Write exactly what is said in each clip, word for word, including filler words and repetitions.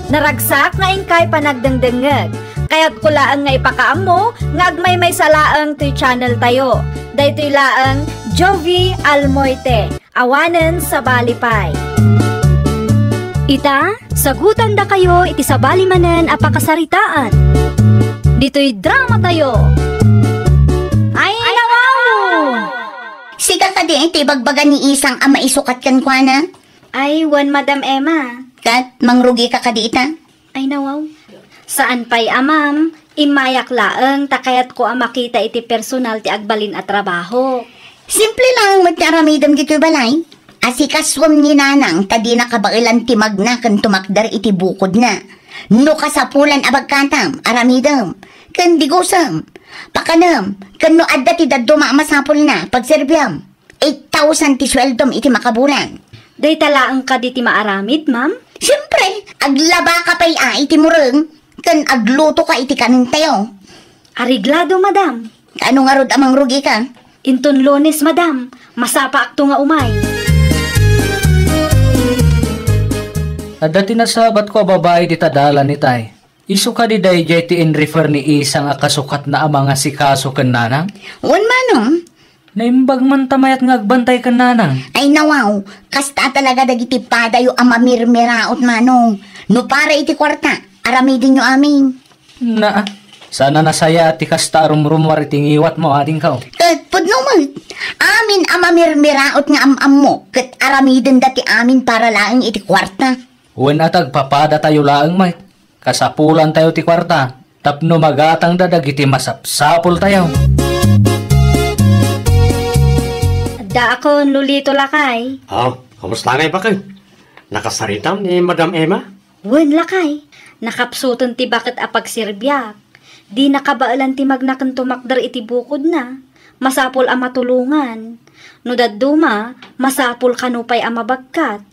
Naragsak nga inkay panagdengdengngeg. Kayatko laeng nga ipakaammo nga agmaymaysa laeng toy channel tayo. Daytoy laeng Jovie Almoite. Awanen sabali pay. Ita, sagutandakayo iti sabali manen a pakasaritaan. Ditoy drama tayo. Ay, nawaw! Sika kadi ti ibagbaga ni Isang a maisukat kenkuana? Ay, wen, Madam Emma. Ket mangrugika kadi ita? Ay, nawaw. Saan pay a, ma'am. Immayak laeng ta kayatko a makita iti personal ti agbalin a trabaho. Simple laeng met ti aramidem ditoy balay. Asikasuem ni Nanang ta dina kabaelan ti magna ken tumakder iti bukodna. No kasapulan a bagkatam, aramidem, ken digusem, pakanem, ken no adda ti dadduma a masapulna, pagserbiam. Eight thousand ti sueldom iti makabulan. Dayta laeng kadi ti maaramid, ma'am? Siempre, aglabaka pay a iti mureng, ken aglutoka iti kanentayo. Areglado, madam. Ano ngarud a mangrugika? Inton Lunes, madam, masapaakto nga umay. Adda ti nasabatko a babai dita dalan itay. Isu kadi daydiay ti in-refer ni Isang a kasukatna a mangasikaso ken Nanang? Wen, Manong. Naimbag man ta mayat nga agbantay ken Nanang. Ay, nawaw, kasta talaga dagiti padayo a mamirmiraot, Manong. No para iti kuarta, aramidenyo amin. Na, saan a nasayaat ti kasta a rumrumuar iti ngiwatmo, adingko. Ket pudno met, amin a mamirmiraot nga am-ammo, ket aramidenda ti amin para laeng iti kuarta. Wen a ta agpapadatayo laeng met. Kasapulantayo ti kuarta tapno magatangda dagiti masapsapultayo. Addaakon, Lolito, lakay. Oh, kumusta ngay, bakay? Nakasaritam ni Madam Emma? Wen, lakay. Nakapsuten ti baket a pagserbiak. Di nakabaelan ti magna ken tumakder iti bukodna. Masapul a matulongan. No dadduma, masapul kano pay a mabagkat.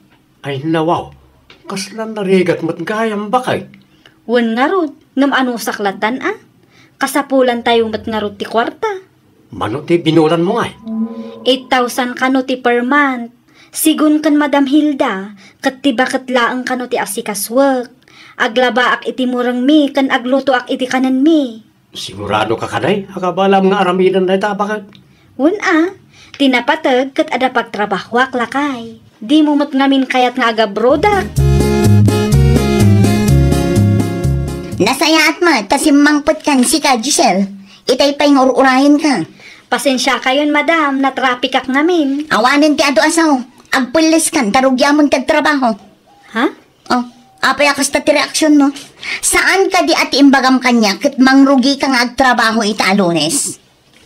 Ay, nawaw, kasla narigat met gayam, bakay? Wen ngarud, ngem anusak lattan a? Kasapulantayo met ngarud ti kuarta. Mano ti binulanmo ngay? Eight thousand kano ti per month. Sigun ken Madam Hilda, ket ti baket laeng kano ti asikasuek. Aglabaak iti murengmi ken aglutoak iti kanenmi. Sigurado ka kadi a kabaelam nga aramiden dayta a baket? Wen a, ti napateg ket adda pagtrabahoak, lakay. Dimo met ngamin kayat nga agabrodak. Nasayaat met ta simmangpetkan sika, Giselle. Itay pay nga ur-urayenka. Pasensiakayon, madam, natrapikak ngamin. Awanen ti adu a sao. Agpelleskan ta rugiamon ti agtrabaho. Ha? Oh, apay a kasta ti reaksionmo? Saan kadi a ti imbagam kaniak ket mangrugika nga agtrabaho ita a Lunes?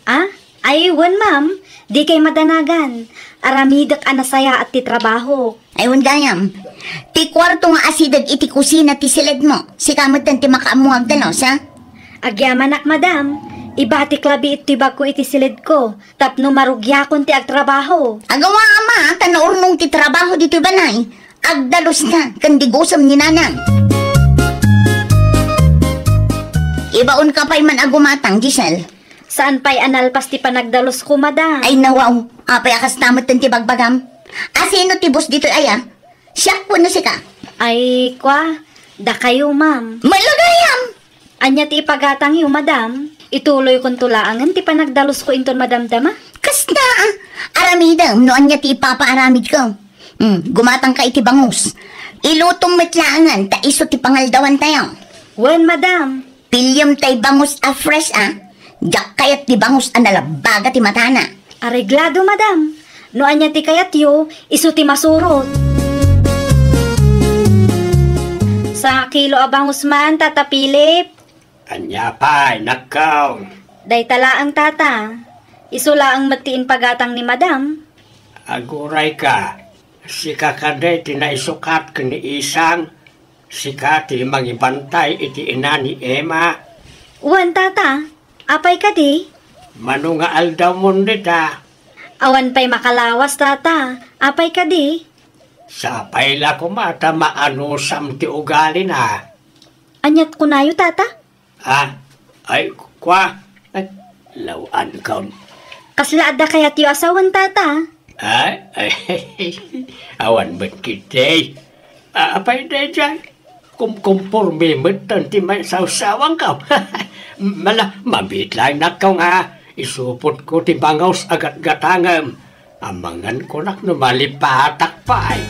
Ah? Ay, wen, ma'am. Dikay madanagan. Aramidek a nasayaat ti trabaho. Ay, wen gayam. Ti kuarto nga asideg iti kusina ti siledmo. Sika metten ti makaammo nga agdalos, ha? Agyamanak, madam. Ibatik labi iti bagko iti siledko tapno marugiakon ti agtrabaho. Agawa, ama, ta naurnong ti trabaho ditoy balay. Agdaluska ken digusem ni Nanang. Ibaonka pay man a gumatang, Giselle. Saan pay a nalpas ti panagdalusko, madam? Ay, nawaw. Apay a kasta metten ti bagbagam? A sino ti boss ditoy aya? Siak wenno sika? Ay, kwa, dakayo, ma'am. Malagayam! Ania ti ipagatangyo, madam? Ituloykonto laengen ti panagdalusko inton madamdama? Kasta, ah. Aramidem no ania ti ipapaaramidko. Hmm, gumatangka iti bangus. Ilutom met laengen ta isu ti pangaldawantayo. Wen, madam. Piliem tay bangus a fresh, ah. Diak kayat ti bangus a nalabaga ti matana. Areglado, madam. No ania ti kayatyo, isu ti masurot. Sa kilo a bangus man, Tata Philip. Ania pay, nakkaw? Dayta laeng, Tata. Isu laeng met ti impagatang ni madam. Agurayka, sika kadi ti naisukat ken ni Isang? Sika ti mangibantay iti ina ni Emma? Wen, Tata. Apay kadi? Mano nga aldawmon dita? Awan pay makalawas, Tata. Apay kadi? Sapay la koma ta maanusam ti ugalina. Aniat kunayo, Tata? Ah, ay, kwa. Ay, law-ankon. Kasla adda kayatyo a sawen, Tata? Ay, ay, awan met ketdi. Ah, apay daydiay? kumkomporme metten ti maisawsawangko. Mala, mabitlaennakkaw nga isupotko ti bangaw a gatgatangem. Amangan kunak no malipatak pay.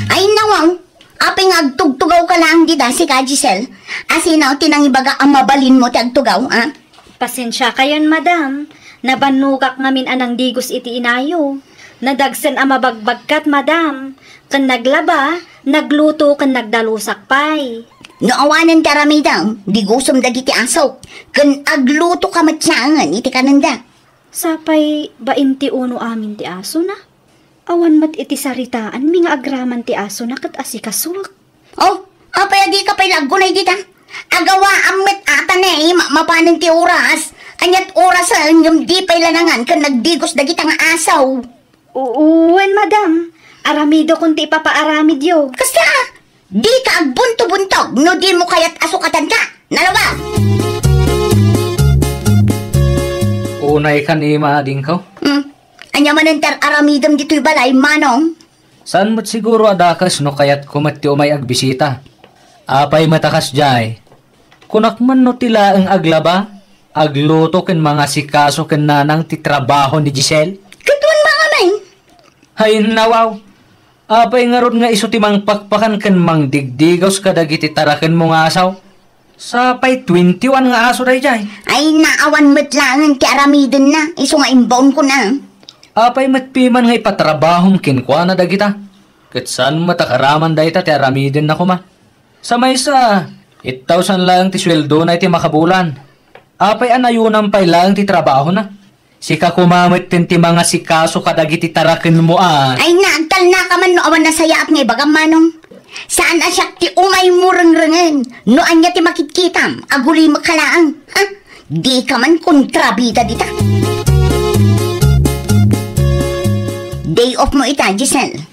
Ay, nawaw! Apay nga agtugtugawka laeng dita, sika, Giselle? Asino ti nangibaga a mabalinmo ti agtugaw, a? Pasensiakayon, madam. Nabannogak ngamin a nangdigos iti inayo. Nadagsen a mabagbagkat, madam. Ken naglaba, nagluto, ken nagdalusak pay. No awanen ti aramidem, digosem dagiti asok, ken aglutoka met laengen iti kanenda. Sapay bain ti uno amin ti asona. Awan met iti saritaanmi nga agraman ti asona ket asikasuek. Oh, apay a dika pay la aggunay dita? Agawaam met ata ne, ma-, mapanen ti oras. Aniat orasen ngem di pay la nangan ken nagdigos dagita nga aso. U-, wen, madam. Aramidekon ti ipapaaramidyo. Kasta, dika agbunto-buntog no dimo kayat a sukatanka. Nalabas! Unay kan ima, adingko. Hmm. Ania manen ti ar-aramidem ditoy balay, Manong? Saan met siguro a dakes no kayatko met ti umay agbisita. Apay met a kasdiay? Kunak man no ti laeng aglaba, agluto ken mangasikaso ken nanang ti trabaho ni Giselle? Ket wen mangamin? Ay, nawaw! Apay ngarud nga isu ti mangpakpakan ken mangdigdigaws kadagiti tarakenmo nga asaw? Sapay twenty-one nga aso daydiay. Ay, naawan met laengen ti aramidenna, isu nga imbaonkon a. Apay met piman nga ipatrabahom kenkuana dagita? Ket saan met a karaman dayta ti aramidenna koma. Sa maysa, eight thousand laeng ti sueldona iti makabulan. Apay a nayonam pay laeng ti trabahona? Sika koma metten ti mangasikaso kadagiti tarakenmo a. Ay, naagtalnaka man no awan nasayaat nga ibagam, Manong. Saan a siak ti umaymo rengrengen no ania ti makitkitam, agulimekka laeng. Ha? Dika man kontrabida dita. Day off mo ita, Giselle.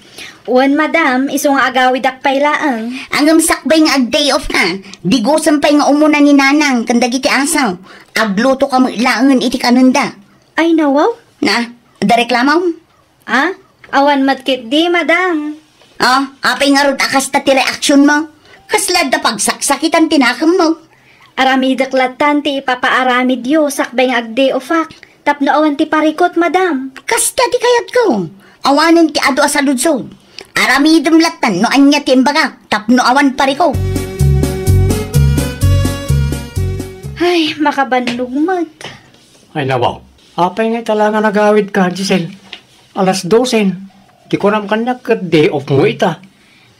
Wen, madam, isu nga agawidak pay laeng. Ngem sakbay nga ag-day off ka, digosem pay nga umuna ni Nanang ken dagiti asaw. Aglutoka met laengen iti kanenda. Ay, nawaw? Na, adda reklamo? Ah, awan met ketdi, madam. Oh, apay ngarud a kasta ti reaksionmo? Kasla adda pagsaksakitan ti nakemmo? Aramidek lattan ti ipapaaramidyo sakbay nga ag-day offak tapno awan ti parikut, madam. Kasta ti kayatko. Awanen ti adu a saludsod. Aramidem lattan no ania ti imbagak tapno awan parikut. Ay, makabannog met. Ay, nawaw. Apay nga ita la nga nagawidka, Giselle? Alas dosen. Ti kunam kaniak ket day off mo ita.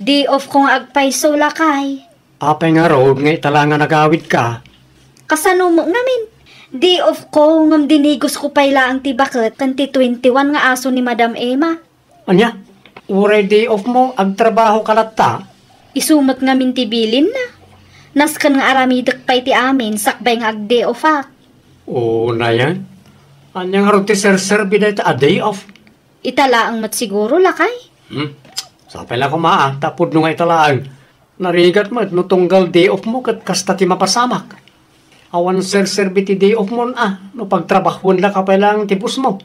Day off ko nga agpayso, lakay. Apay ngarud nga ita la nga nagawidka? Kasano met ngamin? Day off ko, ngem dinigosko pay laeng ti baket ken ti twenty-one nga aso ni Madam Emma. Ania? Uray day off mo, agtrabahoka latta? Isu met ngamin ti bilinna. Nasken nga aramidek pay ti amin sakbay nga ag-day offak. Unayen? Ania ngarud ti serserbi dayta a day off? Ita laeng met siguro, lakay. Hmm? Sapay la koma, a, ta pudno nga ita laeng. Narigat met no tunggal day off mo ket kasta ti mapasamak. Awan serserbi ti day off mon a, no pagtrabahuendaka pay laeng ti boss mo.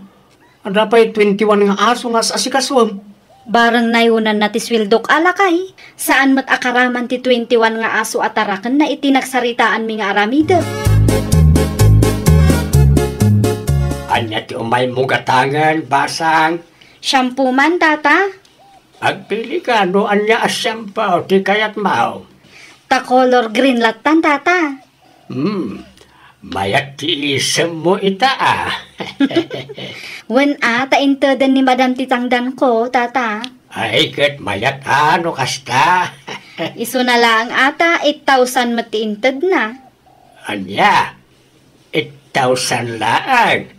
Adda pay twenty-one nga aso nga as-asikasuem. Bareng nayonanna ti sueldok a, lakay. Saan met a karaman ti twenty-one nga aso a tarakenna iti nagsaritaanmi nga aramidek. Ania ti umaymo gatangen, basang? Shampoo man, tata. Agpilika no ania a shampoo ti kayatmo. Ta color green lattan, tata. Hmm, mayat ti isemmo ita a. Wen a, ta inteden ni Madam ti tangdanko, tata. Ay, ket mayat a no kasta. Isuna laeng a ta eight thousand met ti intedna. Ania? Eight thousand laeng?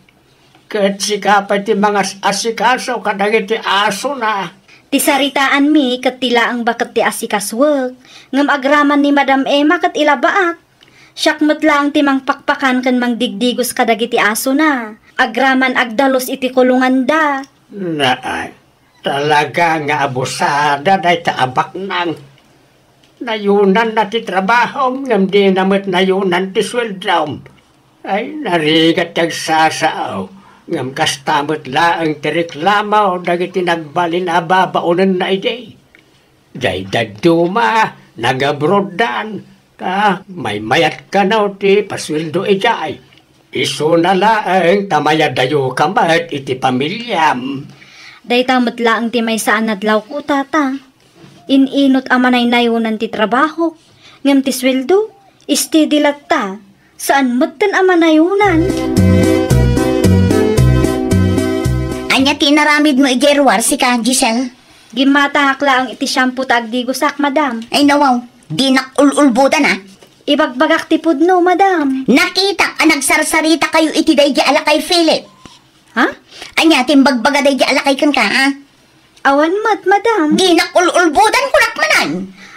Ket sika pay ti mangas-asikaso kadagiti asona. Ti saritaanmi ket ti laeng baket ti asikasuek, ngem agraman ni Madam Emma ket ilabaak. Siak met laeng ti mangpakpakan ken mangdigdigos kadagiti asona. Agraman agdalus iti kulonganda. Naan, talaga nga abusada dayta a baknang. Nayonanna ti trabahom ngem dina met nayonan ti sueldom. Ay, narigat ti agsasao, ngem kasta met laeng ti reklamo dagiti nagbalin a babaonenna idi. Jay dadduma, nag-abroaddan. Ta, maymayat kano ti pasueldo idiay. Isuna laeng ta mayadayoka met iti pamiliam. Dayta met laeng ti maysa a nadlawko, Tata. In-inot a manaynayonan ti trabahok, ngem ti sueldo, steady latta. Saan metten a manayonan. Ania ti inaramidmo idiay ruar, sika, Giselle? Gimmatangak laeng iti shampoo ta agdigosak, madam. Ay, nawaw. Dinak ul-ulbodan, a. Ibagbagak ti pudno, madam. Nakitak a nagsarsarita kayo iti daydi a lakay, Philip. Ha? Ania ti imbagbaga daydi a lakay kenka, a? Awan met, madam. Dinak ul-ulbodan, kunak manen.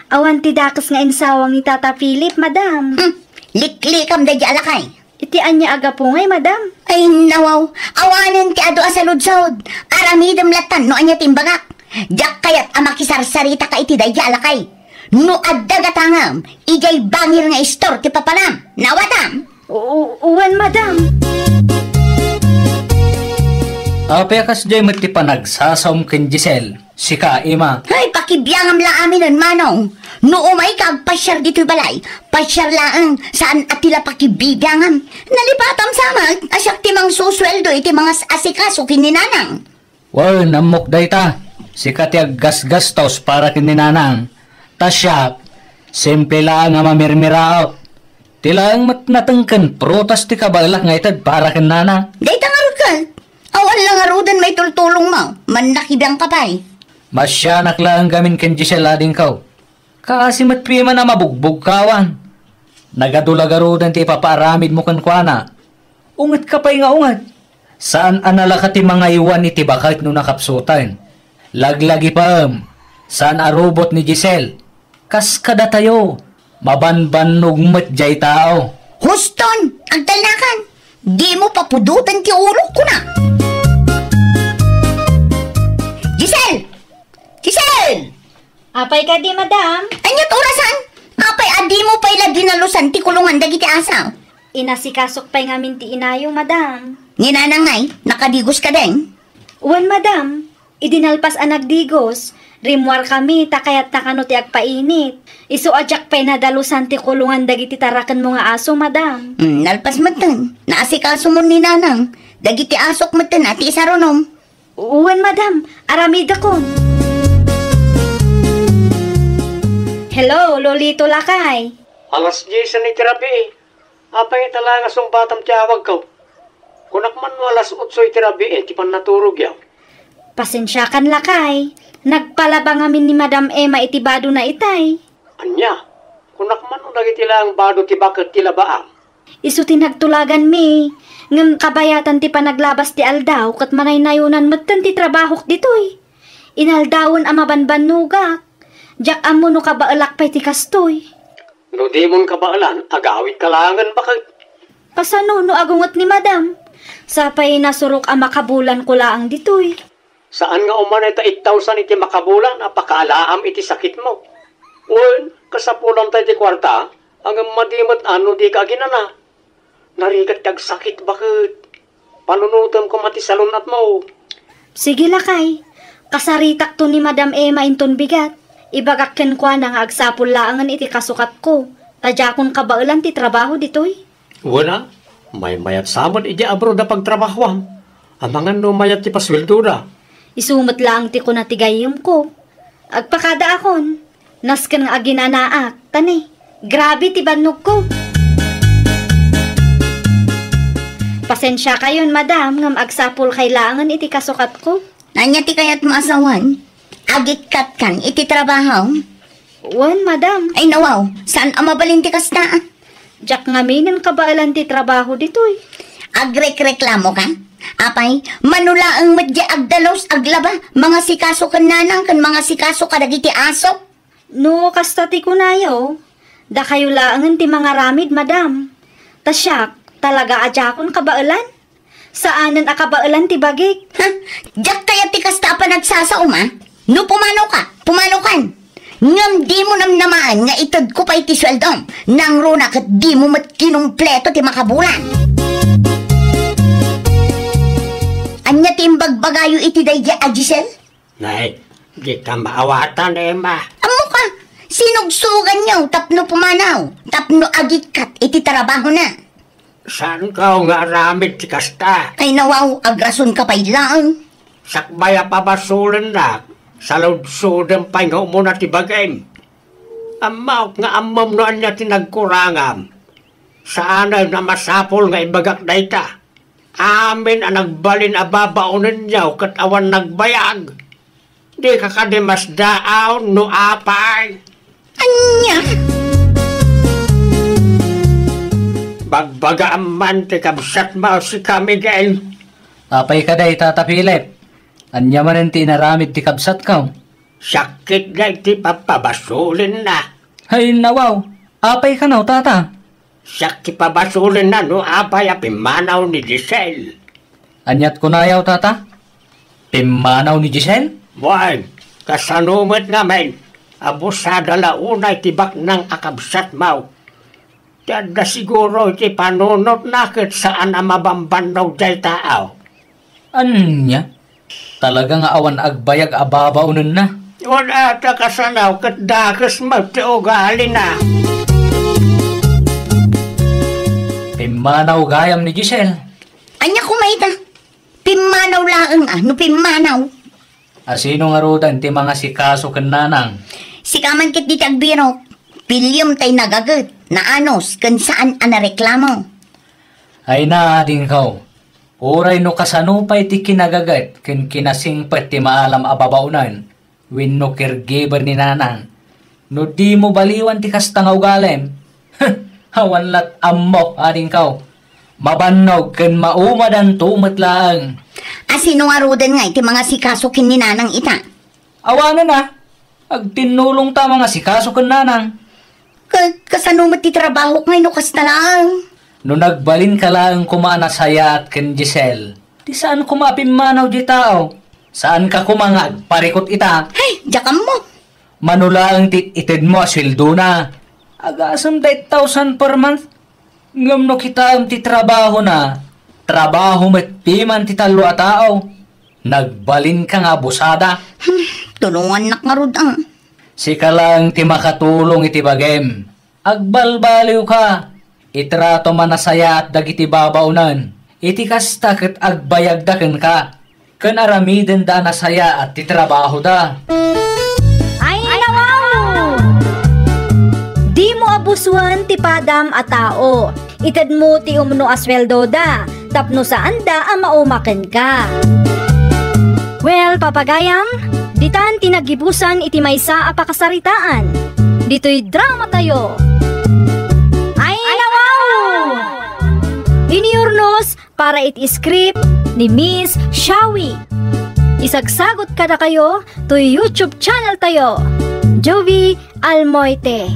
Awan ti dakes nga insawang ni Tata Philip, madam. Hmm, liklikam daydi a lakay. Iti ania a gapu ngay, madam? Ay, nawaw. Awanen ti adu a saludsod. Aramidem lattan no ania ti imbagak. Diak kayat a makisarsarita ka iti daydi a lakay. No adda gatangem, idiay bangir nga istor ti papanam. Nawatam? U-, u-, wen, madam. Apay a kasdiay met ti panagsasaom ken Giselle? Sika, Ima. Ay, pakibiangam la aminen, Manong. No umayka agpasiar ditoy balay, pasiar laeng, saan a ti la pakibibiangam. Nalipatam sa met a siak ti mangsusueldo iti mangas-asikaso ken ni Nanang. Wen, ammok dayta. Sika ti aggasgastos para ken ni Nanang. Ta siak, simple laeng a mamirmiraot. Ti laeng met nateng ken prutas ti kabaelak nga ited para ken Nanang. Dayta ngarud ket, awan la ngaruden maitultulongmo, mannakibiangka pay. Masianak laeng gamin ken Giselle, adingko. Kaasi met piman a mabugbogkawan. Nagadu la garuden ti ipapaaramidmo kenkuana. Ungetka pay nga unget. Saan a nalaka ti mangaywan iti baket no nakapsuten. Laglagipem. Saan a robot ni Giselle. Kas kadatayo, mabanbannog met jay tao. Huston, agtalnakan. Dimo papudoten ti ulok, kuna. Giselle! Giselle! Apay kadi, madam? Ania't orasan? Apay a dimo pay la dinalusan ti kulongan dagiti aso? Inasikasok pay ngamin ti inayo, madam. Ni Nanang ngay, nakadigos kadin? Wen, madam. Idi nalpas a nagdigos, rimmuarkami ta kayatna kano ti agpainit. Isu a diak pay nadalusan ti kulongan dagiti tarakenmo nga aso, madam. Hmm, nalpas metten. Naasikasomon ni Nanang. Dagiti asok metten a ti isarunom. Wen, madam. Aramidakon. Hello, Lolito lakay. Alas diesen iti rabii. Apay ita la nga sungbatam ti awagko? Kunak man no alas otso iti rabii ti pannaturogyo. Pasensiakan lakay. Nagpalaba ngamin ni Madam Emma iti badona itay. Ania? Kunak man no dagiti laeng bado ti baket ti labaam? Isu ti nagtulaganmi. Ngem kabayatan ti panaglabas ti aldaw ket manaynayonan metten ti trabahok ditoy. Inaldawen a mabanbannogak. Diak ammo no kabaelak pay ti kastoy. No dimon kabaelan, agawidka laengen baket. Kasano no agunget ni Madam? Sapay nasurok a makabulanko laeng ditoy. Saan nga umanay ta ittawsan iti makabulan a pakaalaam iti sakitmo. Wen, kasapulanta iti kuarta, ngem madi met a no dika aginana. Narigat ti agsakit baket. Panunotem koma ti salun-atmo. Sige lakay. Kasaritakto ni Madam Emma inton bigat. Ibagak kenkuana nga agsapul laengen iti kasukatko, ta diakon kabaelan ti trabaho ditoy. Wen a, maymayat sa met idiay abroad a pagtrabahoam. Amangan no mayat ti pasueldoda. Isu met laeng ti kuna ti gayyemko. Agpakadaakon. Nasken nga aginanaak, ta ni, grabe ti bannogko. Pasensiakayon, madam, ngem agsapulkay laengen iti kasukatko. Ania ti kayatmo a sawen? Agikkatkan iti trabaho? Wen, madam. Ay, nawaw, saan a mabalin ti kasta? Diak ngaminen kabaelan ti trabaho ditoy. Agrekreklamoka? Apay, mano laeng met diay agdalus, aglaba, mangasikaso ken nanang ken mangasikaso kadagiti aso? No kasta ti kunayo, dakayo laengen ti mangaramid, madam. Ta siak, talaga a diakon kabaelan. Saanen a kabaelan ti bagik. Ha? Diak kayat ti kasta a panagsasaom, a? No pumanoka, pumanokan. Ngem dimo namnamaen nga itedko pay ti sueldom. Nangruna ket dimo met kinumpleto ti makabulan. Ania ti imbagbagayo iti daydi a Giselle? Nay, Dika maawatan, Emma. Ammoka, sinugsuganyo tapno pumanaw, tapno agikkat iti trabahona. Saanko nga aramid ti kasta. Ay nawaw, agrasonka pay laeng. Sakbay a pabasolennak, saludsodem pay nga umuna ti bagim. Ammok nga ammom no ania ti nagkurangam. Saanen a masapul nga ibagak dayta. Amin a nagbalin a babaonenyo ket awan nagbayag. Dika kadi masdaaw no apay? Ania? Bagbagaam man ti kabsatmo, sika, Miguel. Apay ka dayta, Tata Philip? Ania manen ti inaramid ti kabsatko? Siak ketdi ti papabasolenna. Ay, nawaw. Apay kano, Tata? Siak ti pabasolenna no apay a pimmanaw ni Giselle. Aniat kunayaw, Tata? Pimmanaw ni Giselle? Wen, kasano met ngamin? Abusada la unay ti baknang a kabsatmo. Ti adda siguro iti panunotna ket saan a mabambannog dayta. Ania? Talaga nga awan agbayag a babaonenna. Wen, a, ta kasano ket dakes met ti ugalina. Pimmanaw gayam ni Giselle. Ania koma ita? Pimmanaw laeng a, no pimmanaw. A, sino ngaruden ti mangasikaso ken nanang? Sika man ketdi ti agbirok. Pilium tay nagaget, naanus, ken saan a nareklamo. Ay na, adingko. Uray no kasano pay ti kinagaget ken kinasingpet ti maalam a babaonen wenno caregiver ni nanang, no dimo baliwan ti kasta nga ugalim, awan lat ammok, adingko. Mabannog ken maumadanto met laeng. A, sino ngaruden nga iti mangasikaso ken ni nanang ita? Awanen a, agtinnulongta mangasikaso ken nanang. Ka-, kasano met ti trabahok ngay no kasta laeng? No nagbalinka laeng koma a nasayaat ken Giselle, ti saan koma a pimmanaw diay tao. Saanka koma nga agparikut ita. Ay, diak ammo. Mano laeng ti itedmo a sueldona. Agasem da eight thousand per month. Ngem no kitaem ti trabahona, trabaho met piman ti tallo a tao. Nagbalinka nga abusada. Hmm, tulongannak ngarud, a. Sika laeng ti makatulong iti bagim. Agbalbaliwka. Itratom a nasayaat dagiti babaonen. Iti kasta ket agbayagda kenka. Ken aramidenda a nasayaat ti trabahoda. Ay, nawaw! Dimo abusoen ti padam a tao. Itedmo ti umno a sueldoda tapno saanda a mauma kenka. Well, papagayam, ditan ti naggibusan iti maysa a pakasaritaan. Ditoy dramatayo. Ay, nawaw! Iniurnos para iti script ni Miss Shawi. Isagsagot kadakayo toy YouTube channel tayo, Jovi Almoite.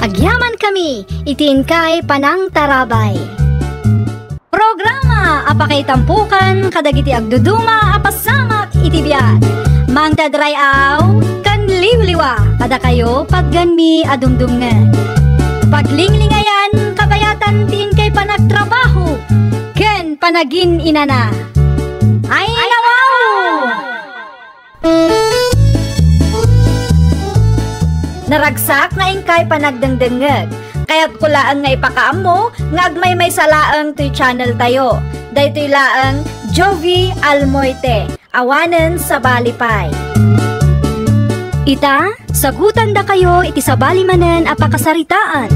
Agyaman kami iti inkay panangtarabay. Programa a pakaitampokan kadagiti agduduma a pasamak iti biag. Mangted ray-aw ken liwliwa kadakayo pagganmi a dumdumngeg. Paglinglingayan kabayatan ti inkay panagtrabaho ken panagin-inana. Ay, nawaw! Naragsak nga inkay panagdengdengngeg. Kayatko laeng nga ipakaammo nga agmaymaysa laeng toy channel tayo. Daytoy laeng Jovi Almoite. Awanen sabali pay. Ita, sagutandakayo iti sabali manen a pakasaritaan.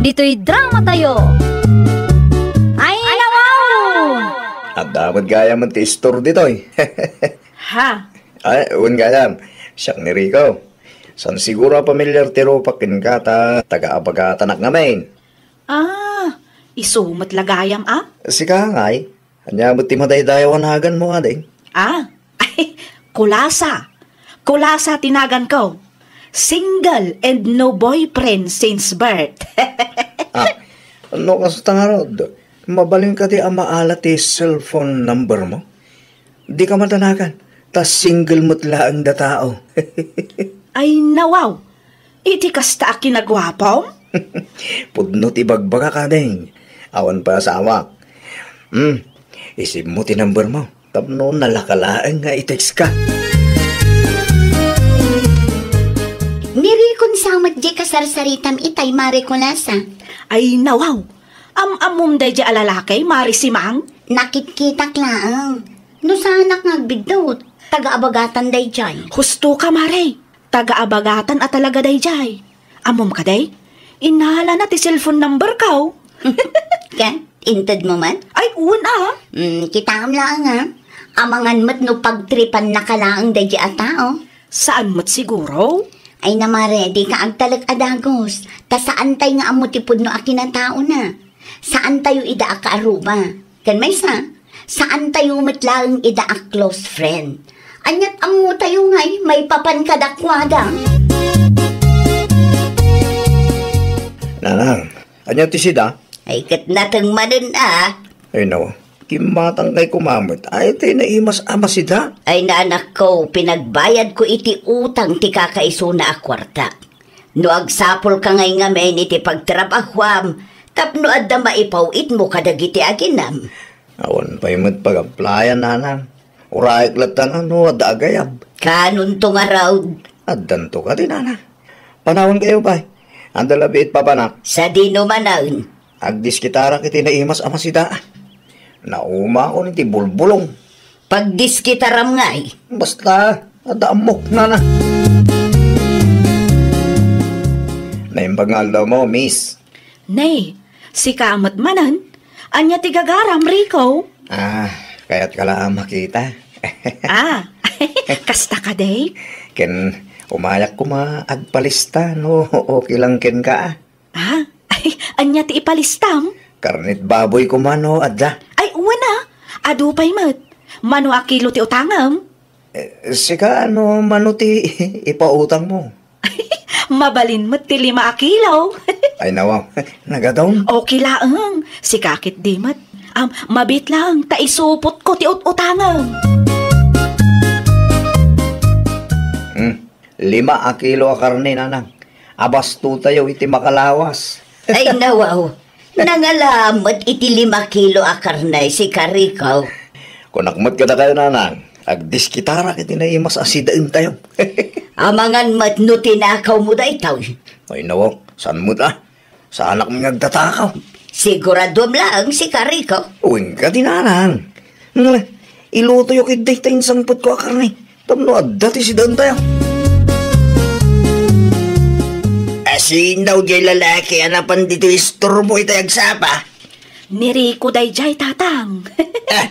Ditoy dramatayo. Ay, nawaw! Adda met gayam ti istor ditoy. Ha? Ay, wen gayam, siak ni Rico. Saan siguro a pamilyar ti rupak kenka ta taga-Abagatanak ngamin. Ah, isu met la gayam a? Sika ngay, ania met ti madaydayaw a naganmo, ading? Ah, ay, Kulasa. Kulasa ti naganko. Single and no boyfriend since birth. Ah, no kasta ngarud, mabalin kadi a maala ti cellphone number mo? Dika madanagan, ta single met laeng da tao. Ay, nawaw! Iti kasta a kinaguapom? Pudno ti bagbagak, ading. Awan pay asawak. Hmm, isibmo ti number mo. Tapno nalaka laeng nga i-text ka. Sa met di kasarsaritam itay, Mare Kulasa. Ay, nawaw. Am-ammom daydi a lalaki, Mare Simang? Nakitkitak laeng. No saanak nga agbiddut, taga-Abagatan daydiay. Husto ka, Mare. Taga-Abagatan a talaga daydiay. Ammom kadi? Innalana ti cellphone number ko. Ken, inted mo man? Ay, wen a. Mm, kitaem laeng a. Amangan met no pagtripan na ka laeng daydi a tao. Saan met siguro? Ay, na, Mare, dika agtalek a dagus. Ta saantay nga ammo ti pudno a kinataona. Saantayo ida a kaaruba. Ken maysa, saantayo met laeng ida a close friend. Aniat ammotayo ngay maipapan kadakuada. Nanang, ania ti sida? Ay, ket nateng manen a. Ay, no. Kimmatangkay koma met. Ay, ti naimas a masida. Ay, nanakko, pinagbayadko iti utang ti kakaisuna a kuarta. No agsapulka ngay ngamin iti pagtrabahuam tapno adda maipaw-itmo kadagiti aginam. Awan pay met pag-applyan, nanang. Uraek latta nga no adda agayab. Kanonto ngarud? Addanto kadi, nanang. Panawankayo pay. Adda labi it papanak. Sadino manen? Agdiskitarak iti naimas a masida. Naumakon iti bulbulong. Pagdiskitaram ngay. Basta, adda ammok, nana. Naimbag nga aldawmo, miss. Nay, sika met manen? Ania ti gagaram, Rico? Ah, kayatka la a makita. Ah, kasta kadi? Ken umayak koma agpalista no okay lang kenka. Ah, ania ti ipalistam? Karnit baboy koma no adda. Ay, wen a. Adu pay met. Mano a kilo ti utangem? Eh, sika, ano mano ti ipautangmo? Mabalin met ti lima a kilo. Ay, nawaw. Nagadon. Okay laeng. Sika ketdi met. Am, mabiit laeng ta isupotko ti ut-utangem. Hmm. Lima a kilo a karne, nanang. Abastotayo iti makalawas. Ay, nawaw. Nangala met iti lima kilo a karne, sika Rico. Kunak met kadakayo, nanang, agdiskitarak iti naimas a sidaentayo. Amangan met no tinakawmo daytoy. Ay, nawaw, saan met a? Saanak nga agtatakaw. Siguraduam laeng, sika Rico. Wen kadi, nanang. Ngala, ilutoyo ketdi ta insangpetko a karne. Tapno adda ti sidaentayo. Asino diay lalaki a napan ditoy istormo itay agsapa? Ni Rico daydiay, tatang. Ah,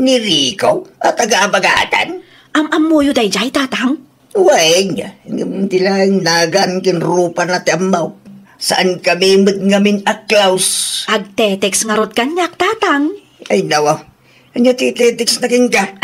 ni Rico a taga-Abagatan? Am-ammoyo daydiay, tatang? Wen, ngem ti laeng nagan ken rupana ti ammok. Saankami met ngamin a close. Agte-text ngarud kaniak, tatang. Ay, nawa. Ania ti ite-textna kenka?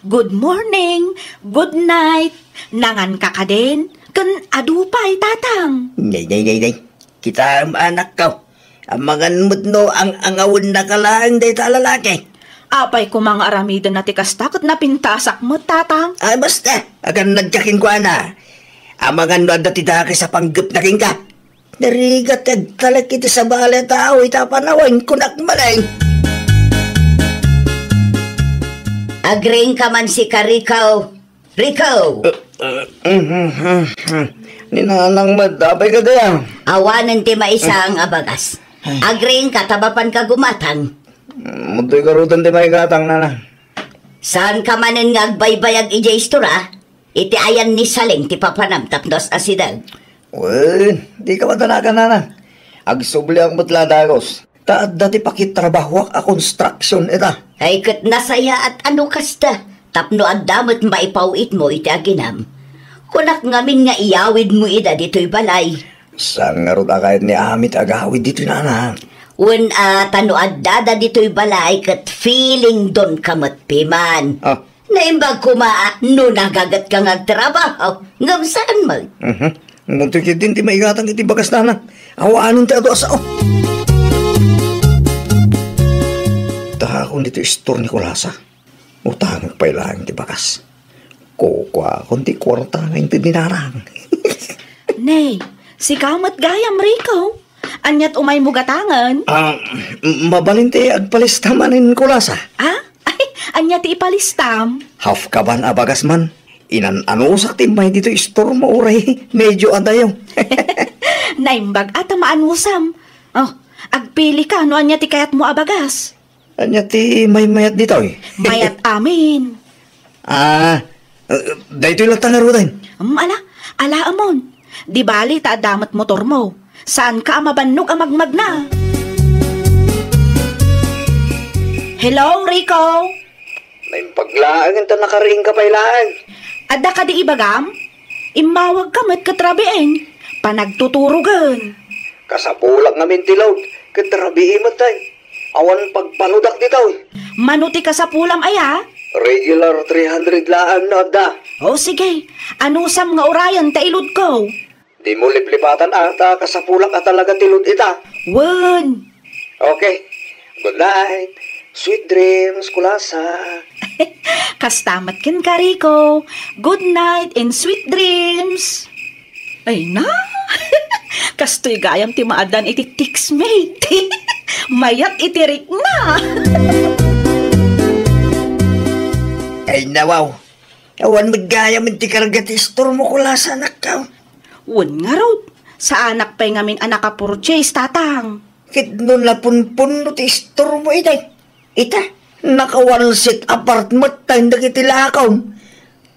Good morning, good night, nanganka kadin, ken adu pay, tatang. Nay, nay, nay, nay. Kitaem, anakko. Amangan met no ang-angawennaka laeng dayta a lalaki. Apay koma nga aramidenna ti kasta ket napintasak met, tatang. Ay, basta, agannadka kenkuana. Amangan no adda ti dakes a panggepna kenka. Narigat ti agtalek iti sabali a tao ita a panawen, kunak manen. Agriingka man, sika Rico. Rico! Eh, eh, mm, mm, mm. Ni nanang met, apay kadi a? Awanen ti maisang a bagas. Ay. Agriingka ta mapanka gumatang. Mm, daytoy garuden ti maigatang, nana. Saanka manen nga agbaybayag idiay istura? Iti ayan ni Saling ti papanam tapno as-asideg. Wen, dika madanagan, nana. Agsubliak met la dagus. Ta adda ti pakitrabahuak a construction ita. Ay, ket nasayaat a no kasta, tapno adda met maipaw-itmo iti aginam. Kunak ngamin nga iyawidmo ida ditoy balay. Saan ngarud a kayat ni amin ti agawid ditoy, nana? Wen a, ta no addada ditoy balay ket feeling don ka met piman. Ah. Naimbag koma a no nagagetka nga agtrabaho, ngem saan met? Mhm. Ngem ti ketdin ti maigatang iti bagas, nana. Awanen ti adu a sao. Taakon ditoy istor ni Kulasa. Utangek pay laeng ti bagas. Kukuakon ti kuarta nga inted ni nanang. Nay, sika met gayam, Rico. Aniat umaymo gatangen? Ah, m-, mabalin ti agpalista manen, Kulasa. Ah? Ay, ania ti ipalistam? Half kaban a bagas man. Inan-anusak ti immay ditoy istormo, uray medyo adayo. Naimbag a ta maanusam. Oh, agpili ka no ania ti kayatmo a bagas. Ania ti maymayat ditoy? Mayat amin. Ah, eh, daytoy latta ngaruden. Um, ala, alaamon. Di bali ta adda met motormo. Saanka a mabannog a magmagna. Hello, Rico? Naimbag laeng ta nakariingka pay laeng. Adda kadi ibagam? Immawagka met ket rabiin. Panagtuturogen. Kasapulak ngamin ti load ket rabii met, ay. Awan pagpanudak ditoy. Mano ti kasapulam aya? Regular three hundred laeng no adda. O sige, anusam nga urayen ta iludko. Dimo liplipatan a ta kasapulak a talaga ti lud ita. Wen. Okay. Good night. Sweet dreams, Kulasa. Kasta met kenka, Rico. Good night and sweet dreams. Ay na. Kastoy gayam ti maaddaan iti text mate. Mayat iti rikna. Ay na, wow. Awan met gayam ti karga ti istormo, Kulasa, anakko. Wen ngarud, saanak pay ngamin a nakapurchase, Tatang. Ket no napunpunno ti istormo, itay. Ita, naka-one seat apart met tayo dagiti lakom.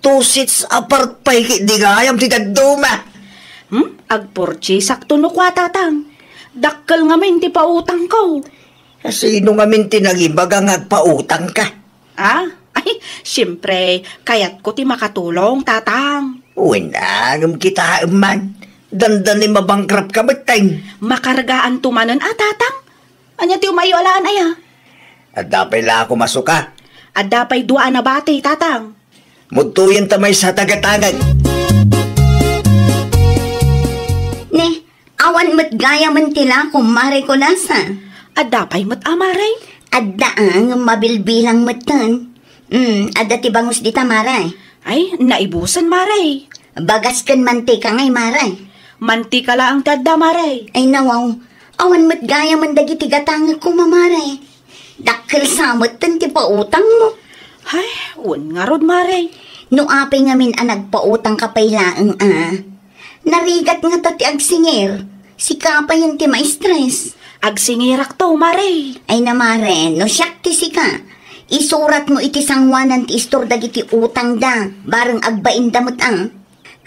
Two seats apart pay ket di gayam ti dadduma. Hmm? Agpurchaseakto no kua, Tatang. Dakkel ngamin ti pautangko. Sino ngamin ti nangibaga nga agpautangka? Ah? Ay, siyempre, kayatko ti makatulong, Tatang. Wen, ngem kitaem man. Dandani mabankrupt ka met, Teng. Makargaanto manen a, Tatang? Ania ti umayo a laan aya? Adda pay la ako masuka. Adda pay dua a nabati, Tatang. Mudtoyen ta maysa, tagatangag. Ne, awan met gayamen ti lakom, Mare Kulasa. Adda pay met a, Mare? Adda a, ngem mabilbilang metten. Hmm, adda ti bangus dita, Mare. Ay, naibusen, Mare. Bagas ken mantika ngay, Mare. Mantika laeng ti adda, Mare. Ay, nawaw. Awan met gayamen dagiti gatangek koma, Mare. Dakkel sa metten ti pautangmo. Ay, wen ngarud, Mare. No apay ngamin a nagpautangka pay laeng a. Narigat ngata ti agsingir. Sika payen ti ma-stress. Agsingirakto, Mare. Ay na, Mare, no siak ti sika, isuratmo iti sangoanan ti istor dagiti utangda, bareng agbainda met a.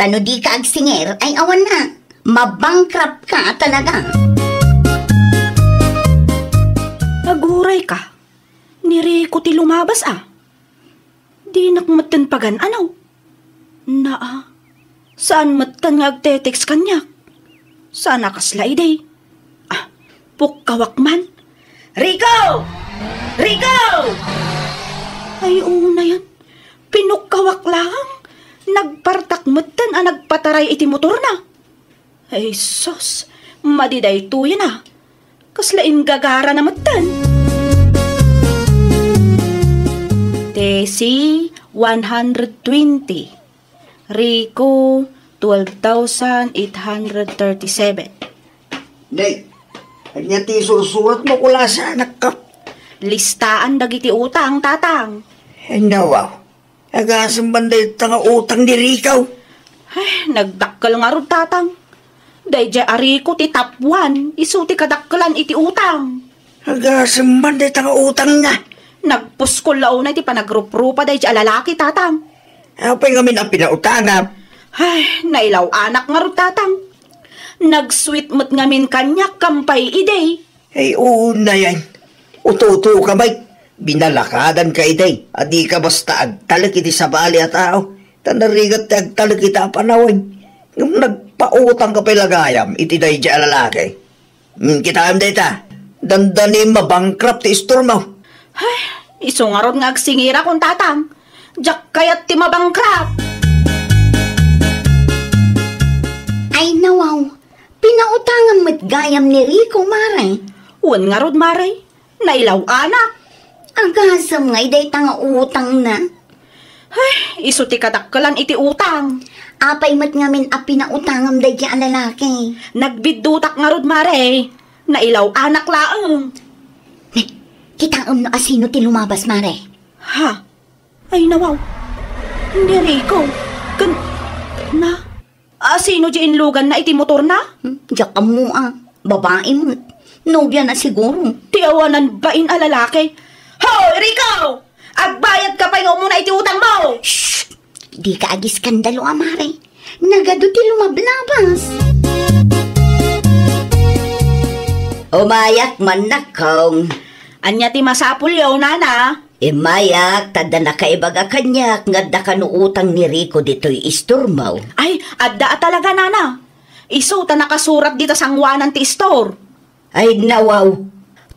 Ta no dika agsingir, ay awan na, mabankrupt ka talaga. Aguray ka, ni Rico ti lumabas a. Dinak metten pagan-ano. Naa, saan metten nga agte-text kaniak. Saan a kasla idi. Ah, pukkawak man. Rico! Rico! Ay, unayan. Pinukkawak laeng. Nagpartak metten a nagpataray iti motorna. Ay, sus, madi daytoyen a. Kasla inggagarana metten. T C one hundred twenty. Rico, twelve thousand eight hundred thirty-seven. Nay, ania ti sursuratmo, Kulasa, anakko? Listaan dagiti utang, Tatang. Ay, nawaw. Agasem man dayta nga utang ni Rico. Ay, nagdakkel ngarud, Tatang. Daydiay a Rico ti top one, isu ti kadakkelan iti utang. Agasem man dayta nga utangna. Nagpuskol la unay ti panagruprupa daydiay a lalaki, Tatang. Apay ngamin a pinautangam? Ay, nailaw-anak ngarud, Tatang. Nag-sweet met ngamin kaniak, kam pay idi. Ay, unayan. Ututuka met. Binalakadanka idi a dika basta agtalek iti sabali a tao. Ta narigat ti agtalek ita a panawen. Ngem nagpautangka pay la gayam iti daydiay a lalaki. Hmm, kitaem dayta. Dandani mabankrupt ti istormo. Ay, isu ngarud nga agsingirakon, Tatang. Diak kayat ti mabankrupt. Ay, nawaw. Pinautangam met gayam ni Rico, Mare. Wen ngarud, Mare. Nailaw-anak. Agasem ngay dayta nga utangna. Ay, isu ti kadakkelan iti utang. Apay met ngamin a pinautangam daydiay a lalaki? Nagbiddutak ngarud, Mare. Nailaw-anak laeng. Ne, kitaem no asino ti lumabas, Mare. Ha? Ay, nawaw. Ni Rico. Ken, na, a, sino di inluganna iti motorna? Hmm, diak ammo a. Babae met. Nobiana siguro. Ti awanan bain a lalaki. Hoy, Rico! Agbayadka pay nga umuna iti utangmo! Shh! Dika agiskandalo a, mare. Nagadu ti lumablabas. Umayak man, nakkong. Ania ti masapulyo, nana? Immayak, ta adda nakaibaga kaniak nga adda kano utang ni Rico ditoy istormo. Ay, adda a talaga, nana. Isu ta nakasurat dita sanguanan ti istor. Ay, nawaw.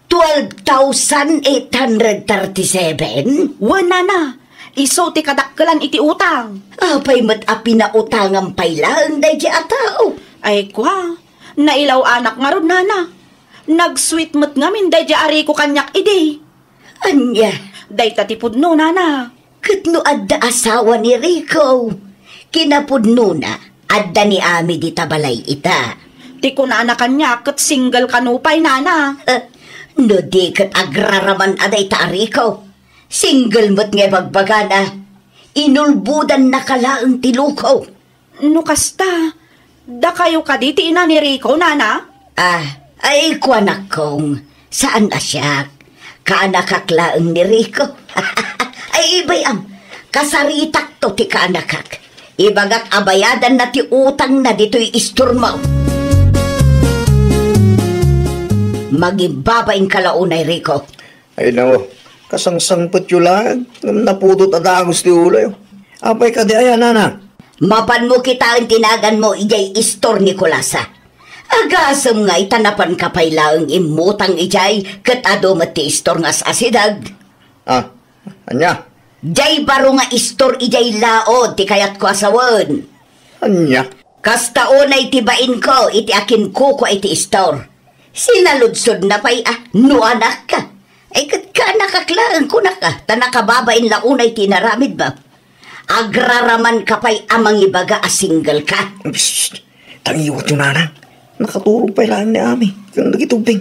Twelve thousand eight hundred thirty-seven? Wen, nana. Isu ti kadakkelan iti utang. Apay met a pinautangam pay laeng daydi a tao? Ay, kua. Nailaw-anak ngarud, nana. Nag-sweet met ngamin daydi a Rico kaniak idi. Ania? Dayta ti pudno, nana. Ket no adda asawa ni Rico, kinapudnona, adda ni Ami dita balay ita. Ti kunana kaniak ket single kano pay, nana. Eh, no di ket agraraman a dayta a Rico. Single met nga ibagbagana. Inulbodannaka laeng ti loko. No kasta, dakayo kadi ti ina ni Rico, nana? Ah, ay, kuanakkong, saan a siak. Kaanakak laeng ni Rico. Ay, ibayam, kasaritakto ti kaanakak. Ibagak a bayadanna ti utangna ditoy istormo. Mangimbabainka la unay, Rico. Ay, nawa. Kasangsangpetyo laeng, ngem napudot a dagus ti uloyo. Apay kadi aya, nana? Mapanmo kitaen ti naganmo idiay istor ni Kulasa. Agasem nga ita napanka pay laeng immutang idiay ket adu met ti istor nga as-asideg. Ah, ania? Diay baro nga istor idiay laod ti kayatko a sawen. Ania? Kasta unay ti bainko iti akinkukua iti istor. Sinaludsodna pay a no anakka. Ay, ket kaanakak laeng, kunaka, ta nakababain la unay ti inaramidmo. Agraramanka pay a mangibaga a single ka. Psst! Tangiwatyo, nana. Nakaturog pay laeng ni Ami ken dagiti ubbing.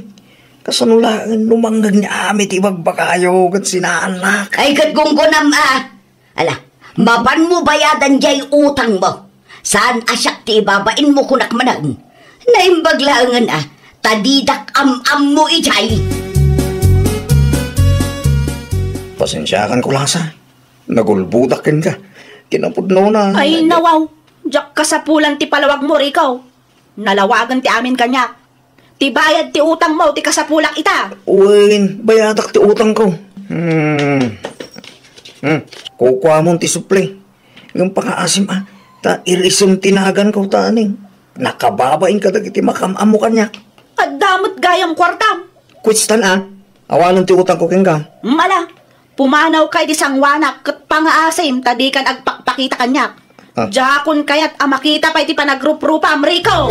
Kasano laeng no mangngeg ni Ami ti ibagbagayo ket sinaannak? Ay, ket gunggonam a. Ala, mapanmo bayadan diay utangmo. Saan a siak ti ibabainmo, kunak manen. Naimbag laengen a, ta didak am-ammo idiay. Pasensiakan, Kulasa. Nagulbodak kenka. Kinapudnona. Ay, nawaw. Diak kasapulan ti palawagmo, Rico. Nalawagen ti amin kaniak. Ti bayad ti utangmo ti kasapulak ita. Wen, bayadak ti utangko. Hmm. Hmm. Kukuamon ti supli. Ngem pakaasim a, ta irisem ti naganko ta aning nakababain kadagiti makam-ammo kaniak. Adda met gayam kuartam. Kuestan a, awanen ti utangko kenka. Mala, pumanawka iti sanguanak ket pangaasim ta dikan agpakpakita kaniak. Ah. Diakon kayat a makita pay ti panagruprupam, Rico!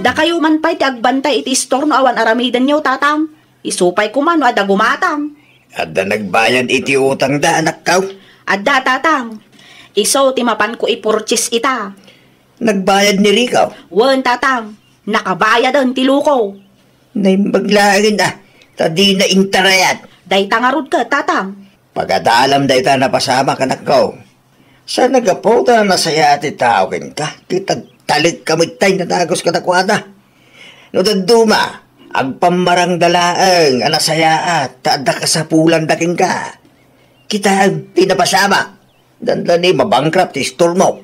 Dakayo man pay ti agbantay iti istor no awan aramidenyo, Tatang. Isu pay koma no adda gumatang. Adda nagbayad iti utangda, anakko? Adda, Tatang. Isu ti mapanko ipurchase ita. Nagbayad ni Rico? Wen, Tatang. Nakabayaden ti loko. Naimbag laengen a, ta dina intarayat. Dayta ngarud ket, Tatang. Pagadalam dayta napasamak, anakko. Saan a gapu ta nasayaat ti tao kenka, ket agtalekka met tay nadagus kadakuada. No dadduma, agpammarangda laeng a nasayaat ta adda kasapulanda kenka. Kitaem ti napasamak. Dandani mabankrupt ti istormo.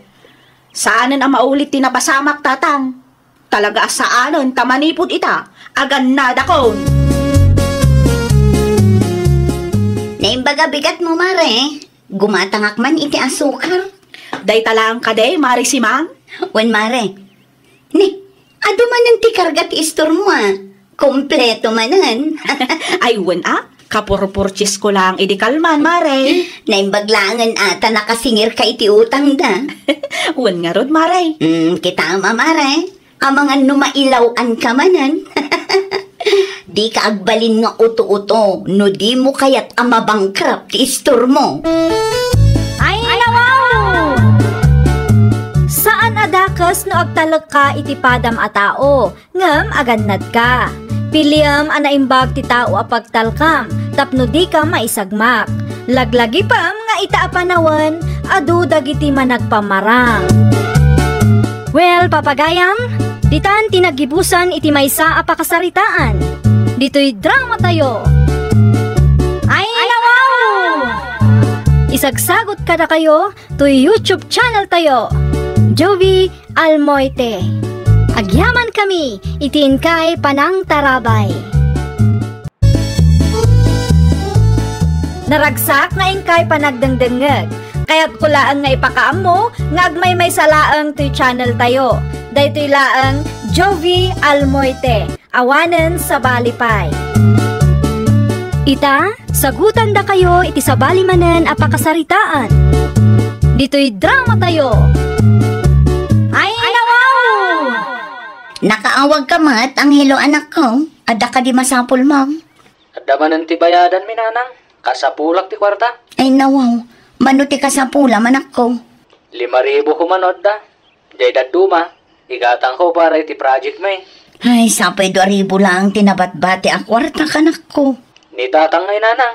Saanen a maulit ti napasamak, Tatang. Talaga a saanen ta manipud ita, agannadakon. Naimbag a bigatmo, Mare. Gumatangak man iti asukar. Dayta laeng kadi, Mare Simang? Wen, Mare. Ni, adu manen ti karga ti istormo a. Kompleto manen. Ay, wen a, kapurpurchase ko lang idi kalman, Mare. Naimbag laengen a ta nakasingirka iti utangda. Wen ngarud, Mare. Mm, kitaem a, Mare. Amangan no mailaw-anka manen. Dika agbalin nga uto-uto no dimo kayat a mabankrupt ti istormo. Ay, nawaw! Saan a dakes no agtalekka iti padam a tao, ngem agannadka. Piliem a naimbag ti tao a pagtalkam tapno dika maisagmak. Laglagipem nga ita a panawen, adu dagiti managpamarang. Well, papagayam, ditan ti naggibusan iti maysa a pakasaritaan. Ditoy drama tayo. Ay, nawaw! Isagsagot kadakayo toy YouTube channel tayo, Jovi Almoite. Agyaman kami iti inkay panangtarabay. Naragsak nga inkay panagdengdengngeg. Kayatko laeng nga ipakaammo nga agmaymaysa laeng toy channel tayo. Daytoy laeng Jovi Almoite. Awanen sabali pay. Ita, sagutandakayo iti sabali manen a pakasaritaan. Ditoy drama tayo. Ay, nawaw! Nakaawag ka met, Angelo, anakko. Adda kadi masapulmo? Adda manen ti bayadanmi, nanang. Kasapulak ti kuarta. Ay, nawaw. Mano ti kasapulam, anakko? Lima ribu ko man adda. Jay dadduma, igatangko para iti project mi. Ay, sapay dua ribu laeng ti nabatbati a kuarta, kanakko. Ni tatang ngay, nanang.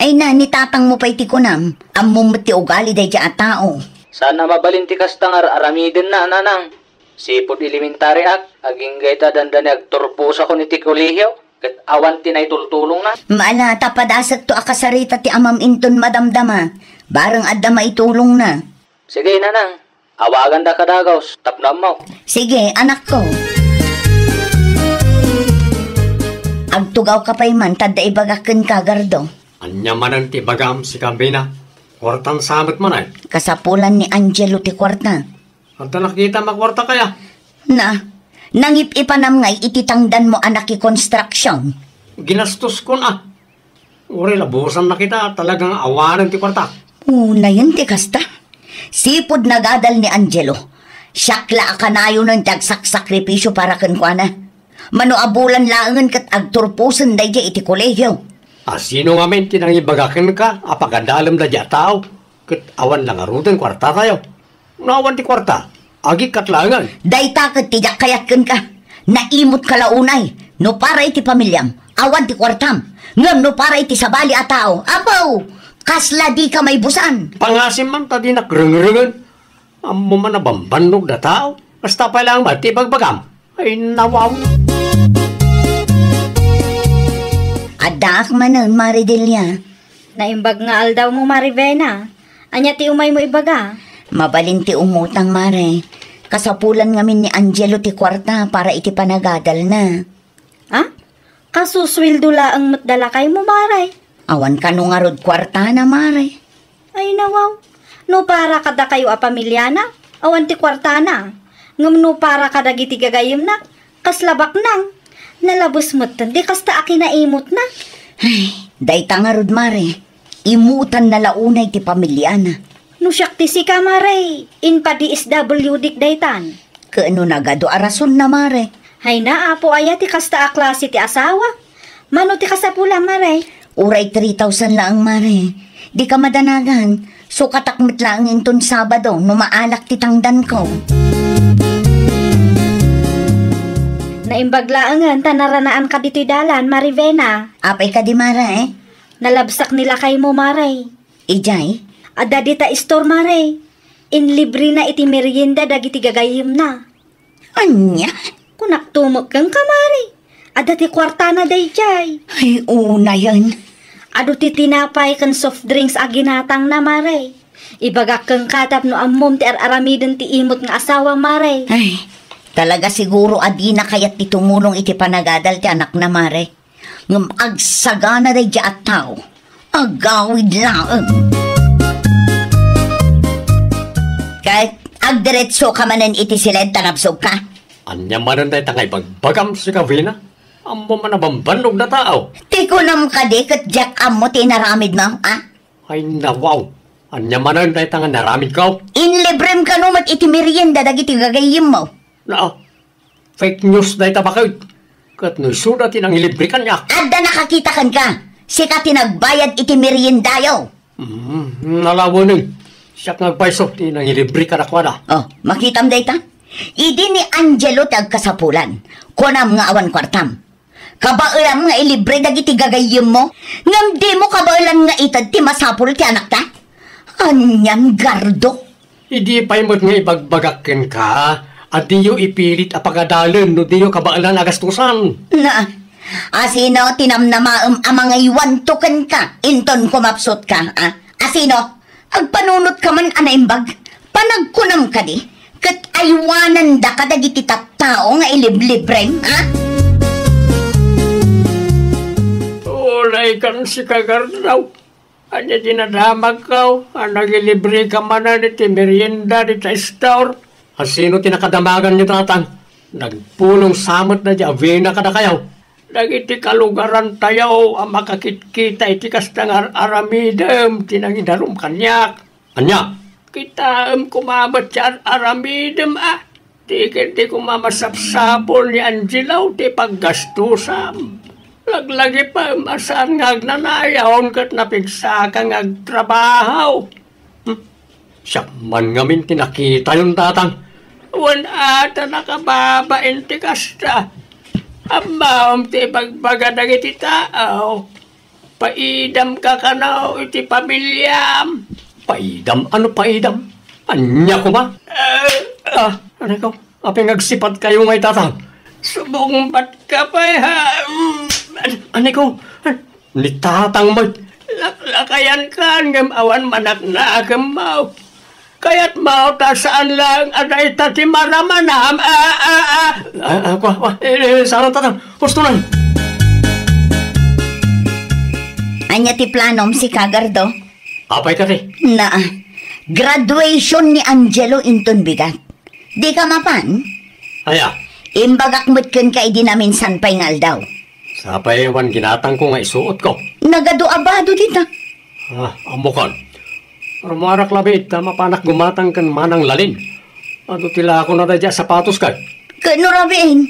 Ay na, ni tatangmo pay ti kunam. Ammom met ti ugali daydiay a tao. Saan a mabalin ti kasta nga ar-aramidenna, nanang. Sipud elementary ak, agingga ita dandani agturposakon iti kolehio, ket awan ti naitultulongna. Maala, ta padasekto a kasarita ti amam inton madamdama. Bareng adda maitulongna. Sige, nanang. Awaganda ka dagus, tapno ammok. Sige, anakko. Agtugawka pay man, ta adda ibagak kenka, Gardo. Ania manen ti ibagam, sika Vena? Kuartam sa met manen? Kasapulan ni Angelo ti kuarta. Adda nakitam a kuarta kaya? Na, nangip-ipanam ngay iti tangdanmo a nakikonstruction. Ginastoskon a. Uray labusannak ita, talaga nga awanen ti kuarta. Unayen ti kasta. Sipud nagadal ni Angelo. Siak la a kanayonen ti agsaksakripisio para kenkuana. Mano a bulan laengen ket agturposen daydiay iti kolehio. A, sino ngamin ti nangibaga kenka a pagadalem daydiay a tao ket awan la ngaruden kuartatayo? No awan ti kuarta, agikkat laengen. Dayta ket ti diak kayat kenka. Naimotka la unay. No para iti pamiliam, awan ti kuartam. Ngem no para iti sabali a tao, apo! Kasla dika maibusan. Pangasim man ta dinak rengrengen. Ammom a nabambannog da tao. Kasta pay laeng met ti ibagbagam. Ay, nawaw. Addaak manen, Mare Delia. Naimbag nga aldawmo, Mare Vena. Ania ti umaymo ibaga? Mabalin ti umutang, Mare. Kasapulan ngamin ni Angelo ti kuarta para iti panagadalna. Ha? Kasusweldo laeng met da lakaymo, Mare? Awan kano ngarud kuartana, Mare. Ay, nawaw. No para kadakayo a pamiliana, awan ti kuartana. Ngem no para kadagiti gagayemna, kasla baknang. Nalabes metten ti kasta a kinaimotna. Ay, dayta ngarud, Mare. Imutanna la unay ti pamiliana. No siak ti sika, Mare, impa-D S W Dik daytan. Ket no nagadu a rasonna, Mare? Hay na, apo, aya ti kasta a klase ti asawa? Mano ti kasapulan, Mare? Uray three thousand laeng, Mare. Dika madanagan. Sukatak met laeng inton Sabado no maalak ti tangdanko. Naimbag laengen ta naranaanka ditoy dalan, Mare Vena. Apay kadi, Mare, eh? Nalabsak ni lakaymo, Mare. Idiay? Adda dita istor, Mare. Inlibrena iti merienda dagiti gagayemna. Ania? Kunakto met kenka, Mare. Adda ti kuartana daydiay. Ay, unayen. Adu ti tinapay ken soft drinks a ginatangna, Mare. Ibagak kenka tapno ammom ti ar-aramiden ti imot nga asawam, Mare. Ay, talaga siguro a dina kayat ti tumulong iti panagadal ti anakna, Mare. Ngem agsagana daydiay a tao. Agawid laeng. Ket agdiretsoka manen iti siled ta nabsogka. Ania manen dayta nga ibagbagam, sika Vena? Ammom a nabambannog da tao. Ti kunam kadi ket diak ammo ti inaramidmo, a? Ay, nawaw. Ania manen dayta nga naramidko? Inlibrem kano met iti merienda dagiti gagayyemmo. Naa, fake news dayta baket. Ket no isuda ti nangilibre kaniak. Adda nakakita kenka. Sika ti nagbayad iti meriendayo. Mm, nalawanen. Siak nga agpayso ti nangilibre kadakuada. Oh, makitam dayta? Idi ni Angelo ti agkasapulan. Kunam nga awan kuartam. Kabaelam nga ilibre dagiti gagayyemmo, ngem dimo kabaelan nga ited ti masapul ti anakta? Anian, Gardo? Idi pay met nga ibagbagak kenka, a diyo ipilit a pagadalen no diyo kabaelan a gastusan. Na, asino ti namnamaem a mangaywanto kenka inton kumapsutka, a? Asino? Agpanunot ka man a naimbag? Panagkunam kadi, ket aywananda kadagiti tattao nga iliblibrem, a? Ulay kan sika, Gardo. Ania ti nadamagko a nangilibreka manen iti merienda dita store? Asino ti nakadamaganyo, Tatang? Nagpulong sa met daydi avena kadakayo. Dagiti kalugarantayo a makakitkita iti kasta nga ar-aramidem ti nangidarum kaniak. Ania? Kitaem koma met ti ar-aramidem, a. Ti ketdi koma masapsapul ni Angelo ti paggastusam. Laglagipem a saan nga agnanayon ket napigsaka nga agtrabaho. Hmm. Siak man ngamin ti nakitayon, Tatang. Wen a ta nakababain ti kasta. Ammom ti ibagbaga dagiti tao. Paidamka kano iti pamiliam. Paidam? Ano paidam? Ania koma? Eh, ah, anay ko, apay nga agsipatkayo ngay, Tatang? Subungbatka pay, ha? Mm. Anay ko, ni Tatang met. Laklakayankan ngem awan manaknakemmo. Kayatmo ta saan laeng a dayta ti maramanam, a, a, a. Ah, ah, kua, kua. Eh, eh, saan, Tatang? Husto na. Ania ti planom, sika, Gardo? Apay kadi? Naa. Graduation ni Angelo inton bigat. Dika mapan? Aya? Imbagak met kenka idi naminsan pay nga aldaw. Sapay awan ginatangko nga isuotko. Nagadu a bado dita. Ah, ammokan. Rummuarak labi ita mapanak gumatang ken Manang Lalin. Adu ti lakona daydiay a sapatos kay. Ket no rabiin?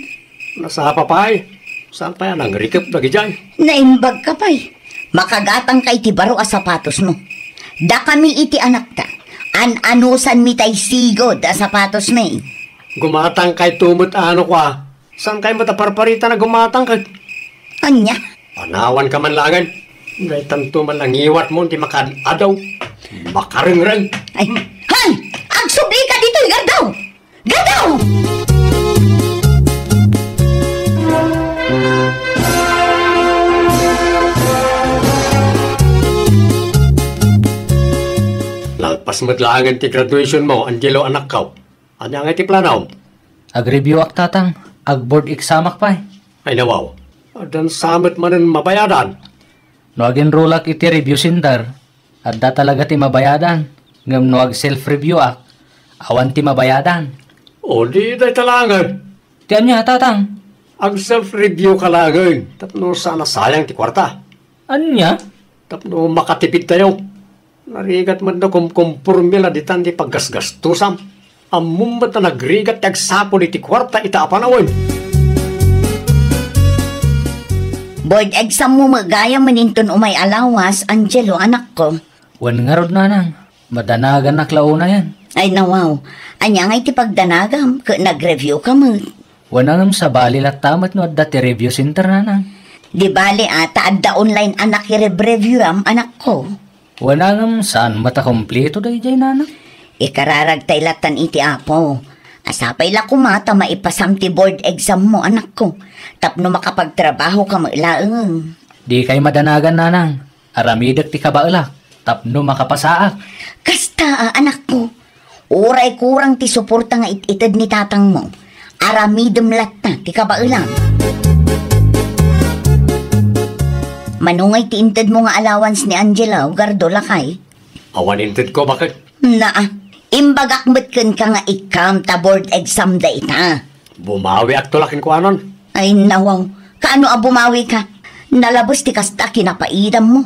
Nasapa pay. Saan pay a nangrikep dagidiay? Naimbagka pay. Makagatangka iti baro a sapatosmo. Dakami iti anakta. An-anusanmi tay sigud a sapatosmi. Gumatangkay tumot ano kua. Saan kay met a parparitan a gumatang ket? Ania? Panawanka man laengen. Daytanto man nangiwatmo ti makaad-adaw. Makarengreng. Ay, hoy! Agsubli ka ditoy, Gardaw! Gardaw! Nalpas met laengen ti graduation mo, Angelo, anakko. Ania ngay ti planom? Ag-review ak, Tatang. Ag-board exam ak pay. Ay, nawaw. Addan sa met manen mabayadan. No ag-enroll ak iti review center, adda talaga ti mabayadan. Ngem no ag-self-review ak, awan ti mabayadan. O, di dayta laengen. Ti ania, Tatang? Ag-self-review ka laengen tapno saan a sayang ti kuarta. Ania? Tapno makatipid tayo. Narigat met no kumkumporme la ditan ti paggasgastusam. Ammom met a nagrigat ti agsapul iti kuarta ita a panawen. Board exam mo met gayam manen inton umay a lawas, Angelo, anakko. Wen ngarud, nanang. Madanaganak la unayen. Ay, nawaw. Ania ngay ti pagdanagam? Ket nag-review ka met. Wen a ngem sabali latta met no adda ti review center, nanang. Di bali a ta adda online a nakirevreviewam, anakko. Wen a ngem saan met a kompleto daydiay, nanang? Ikararagtay lattan iti Apo. A sapay la koma ta maipasam ti board exam mo, anakko, tapno makapagtrabaho ka met laeng. Dikay madanagan, nanang. Aramidek ti kabaelak tapno makapasaak. Kasta a, anakko. Uray kurang ti suporta nga it-ited ni tatangmo, aramidem latta ti kabaelam. Mano ngay ti intedmo nga allowance ni Angelo, Gardo, lakay? Awan intedko, baket? Naa, imbagak met kenka nga ikkam ta board exam dayta. Bumawiakto la kenkuanon. Ay, nawaw. Kaano a bumawika? Nalabes ti kasta a kinapaidammo.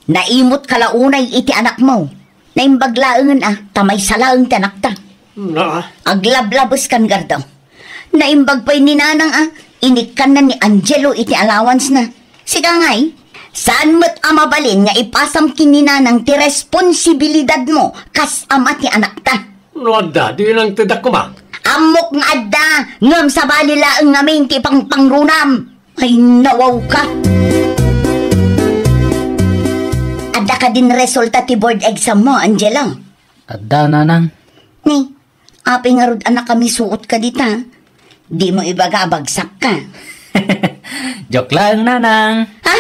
Naimut ka la unay iti anakmo. Naimbag laengen a, ta maysa laeng ti anakta. Naa. Aglablabeskan, Gardo. Naimbag pay ni Nanang a, inikkanna ni Angelo iti allowance-na. Sika ngay, saan met a mabalin nga ipasam ken ni Nanang ti responsibilidadmo kas ama ti anakta? No adda, di nangtedak koma. Ammok nga adda, ngem sabali laeng ngamin ti pangpangrunam. Ay, nawaw ka! Adda kadin resulta ti board exam mo, Angelo? Adda, nanang. Ni, apay ngarud a nakamisuot ka dita? Di mo ibaga a bagsak ka. Joke lang, nanang. Ha?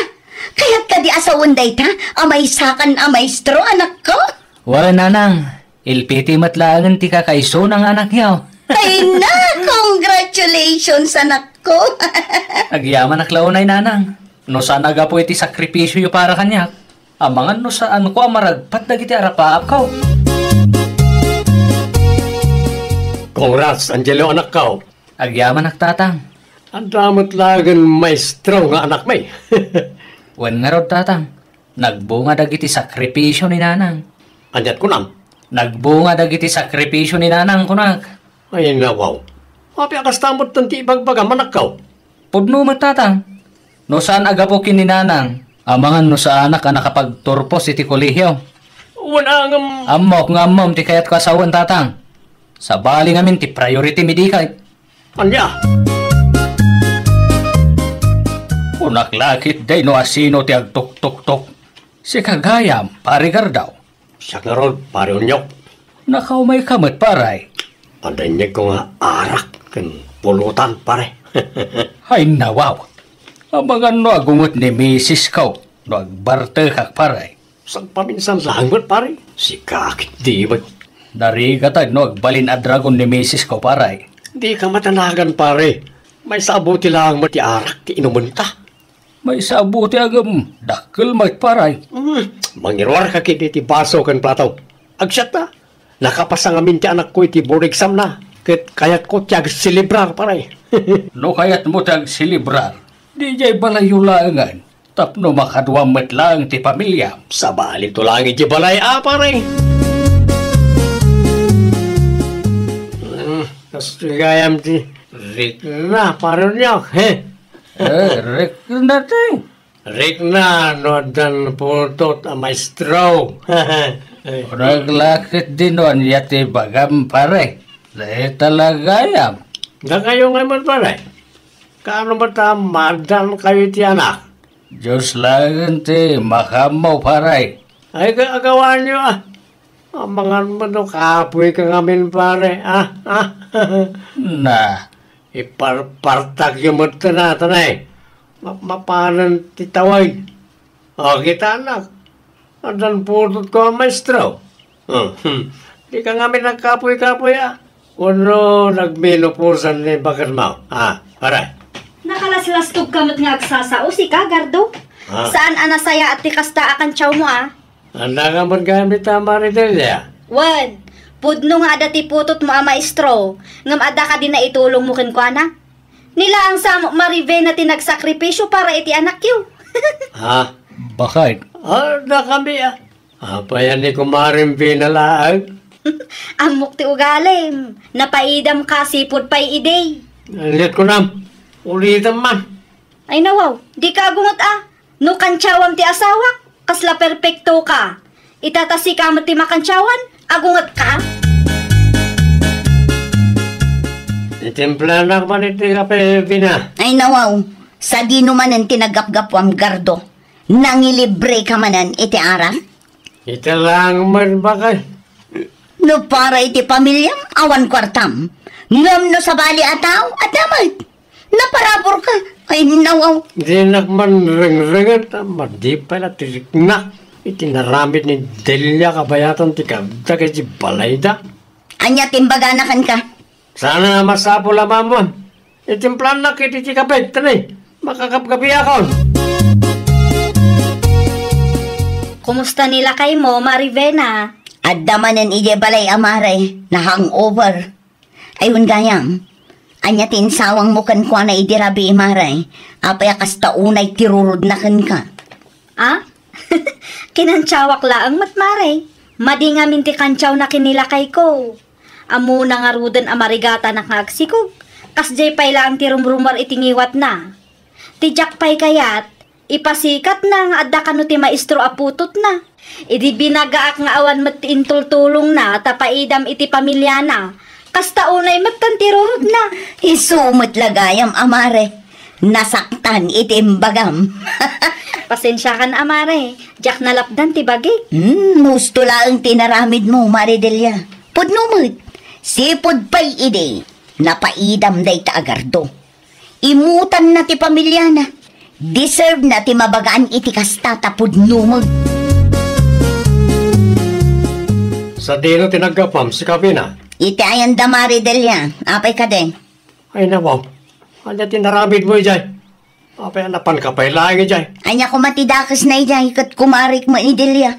Kayat ka di asawen dayta? Amaysakan a maestro, anakko? Wen, nanang. Ilpiti met laengen ti kakaisuna nga anakyo. Ay na! Congratulations, anakko! Agyamanak la unay, nanang. No saan a gapu iti sakripisyoyo para kaniak, amangan no saanko a maragpat dagiti arapaapko. Congrats, Angelo, anakko. Agyamanak, tatang. Adda met laengen maestro nga anakmi. Wen ngarud, tatang. Nagbunga dagiti sakripisyo ni nanang. Aniat kunam? Nagbunga dagiti sakripisyo ni nanang, kunak. Ay, nawaw. Apay a kasta met ti ibagbagam, anakko? Pudno met, tatang. No saan a gapu ken ni nanang, amangan no saanak a nakapagturpos iti kolehio. Wen a ngem. Ammok nga ammom ti kayatko a sawen, tatang. Sabali ngamin ti priority mi dikay. Ania? Kunak la ketdi no asino ti agtuktoktok. Sika gayam, Pare Gardaw. Siak ngarud, Pare Onyok. Nakaumayka met, pare. Adda inyegko nga arak ken pulutan, pare. Ay, nawaw. Amangan no agunget ni misisko no agbartekak, pare. Sagpaminsan laeng met, pare. Sika ketdi met. Narigat no agbalin a dragon ni misisko, pare. Dika matanagan, pare. Maysa a bote laeng met ti arak ti inumenta. Maysa a bote ngem dakkel met, pare. Hmm, mangiruarka ketdi ti baso ken plato. Agsiatta. Nakapasa ngamin ti anakko iti board exam na. Ket kayatko ti agselebrar, pare. No kayatmo ti agselebrar, diay balayyo laengen. Tapno makaduam met laeng ti pamiliam. Sabalito laeng iti balay a, pare. Hmm, kastoy gayam ti rikna, Pare Onyok, he? Eh, rikna ti. Rikna no addan pultot a maestro. Kunak la ketdi no ania ti ibagam, pare. Dayta la gayam. Dakayo ngay met, pare. Kaano met a maaddaankayo iti anak? Dios laeng ti makaammo, pare. Ay, ka-, agawanyo, a. Amangan met no kapoyka ngamin, pare, a, a. Na. Iparpartakyo met ta, tatay. Ma-, mapanen ti tawag. O, kitanak. Addan pultotko a maestro. Hmm. Dika ngamin nagkapoy-kapoy, a? Wenno nagmenopausaan ni baketmo, a, pare? Nakalaslastogka met nga agsasao, sika, Gardo. A? Saan a nasayaat ti kasta a kantiawmo, a? Adda ka met gayam dita, Maridelia? Wen, pudno nga adda ti putotmo a maestro, ngem adda kadi naitulongmo kenkuana? Ni laeng sa Marivena ti nagsakripisyo para iti anakyo. Ha? Bakit? Adda kami, a. Apay a ni Kumarem Vena laeng? Ammok ti ugalim. Napaidam ka, sipud pay idi. Aniat kunam? Ulitem man. Ay, nawaw, dika agunget, a. No kantiawam ti asawak, kasla perpekto ka. Ita ta sika met ti makantiawan, agunget ka? Itimplanak man iti kape, Vena. Ay, nawaw, sadino manen ti naggapgapuam, Gardo? Nangilibre ka manen iti arak? Ita laeng met, bakay. No para iti pamiliam, awan kuartam. Ngem no sabali a tao, adda met. Naparabur ka. Ay, nawaw. Dinak man rengrengen, ta madi pay la ti riknak iti naramid ni Delia kabayatan ti kaagda iti balayda. Ania ti imbagana kenka? Saan a masapul a maammuam. Itimplanak iti ti kape, tani, makagapgapiakon. Kumusta ni lakaymo, Marivena? Adda manen idiay balay a, mare, na-hangover. Ay, wen gayam, ania ti insawangmo kenkuana idi rabii, mare? Apay a kasta unay ti rurudna kenka? A? Kinantiawak laeng met, mare. Madi ngamin ti kantiawna ken ni lakayko. Ammona ngaruden a marigatanak nga agsikog. Kasdiay pay laeng ti rumrumuar iti ngiwatna. Ti diak pay kayat, ipasikatna nga adda kano ti maestro a putotna. Idi binagaak nga awan met ti intultulongna ta paidam iti pamiliana, kasta unay met ti rurudna. Isu met la gayam a, mare. Nasaktan iti imbagam. Pasensiakan a, Mare. Diak nalapdan ti bagik. Hmm, husto laeng ti inaramidmo, Mare Delia. Pudno met, sipud pay idi, napaidam dayta a gardo. Imutanna ti pamiliana. Deserve na ti mabagaan iti kasta ta pudno met. Sadino ti naggapuam, si Kabina? Iti ayan da Mare Delia. Apay kadi? Ay, nawaw. Ania ti naramidmo idiay? Apay, napanka pay laeng idiay? Ania koma ti dakesna idiay ket kumarik met ni Delia?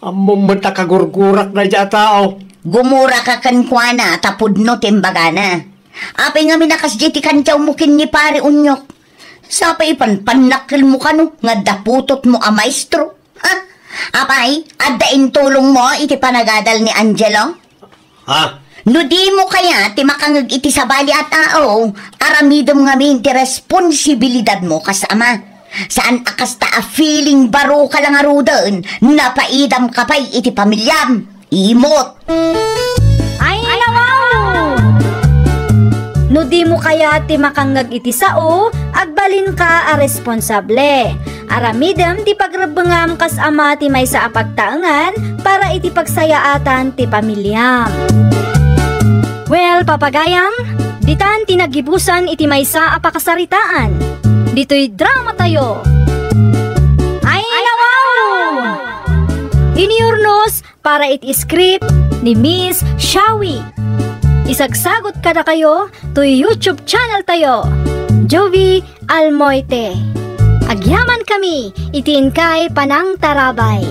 Ammom met a kagurgurak daydiay a tao. Gumuraka kenkuana ta pudno ti imbagana. Apay ngamin a kasdiay ti kantiawmo ken ni Pare Onyok? Sapay ipanpannakkelmo kano nga adda putotmo a maestro. Ha? Apay, adda intulongmo iti panagadal ni Angelo? Ha? No dimo kayat ti makangeg iti sabali a tao, aramidem ngamin ti responsibilidadmo kas ama. Saan a kasta a feeling baro ka la ngaruden, napaidam ka pay iti pamiliam. Imot! Ay, nawaw! No dimo kayat ti makangeg iti sao, agbalinka a responsable. Aramidem ti pagrebbengam kas ama ti maysa a pagtaengan para iti pagsayaatan ti pamiliam. Well, papagayam, ditan ti naggibusan iti maysa a pakasaritaan. Ditoy drama tayo. Ay, nawaw! Iniurnos para iti script ni Miss Shawi. Isagsagot kadakayo toy YouTube channel tayo, Jovi Almoite. Agyaman kami iti inkay panangtarabay.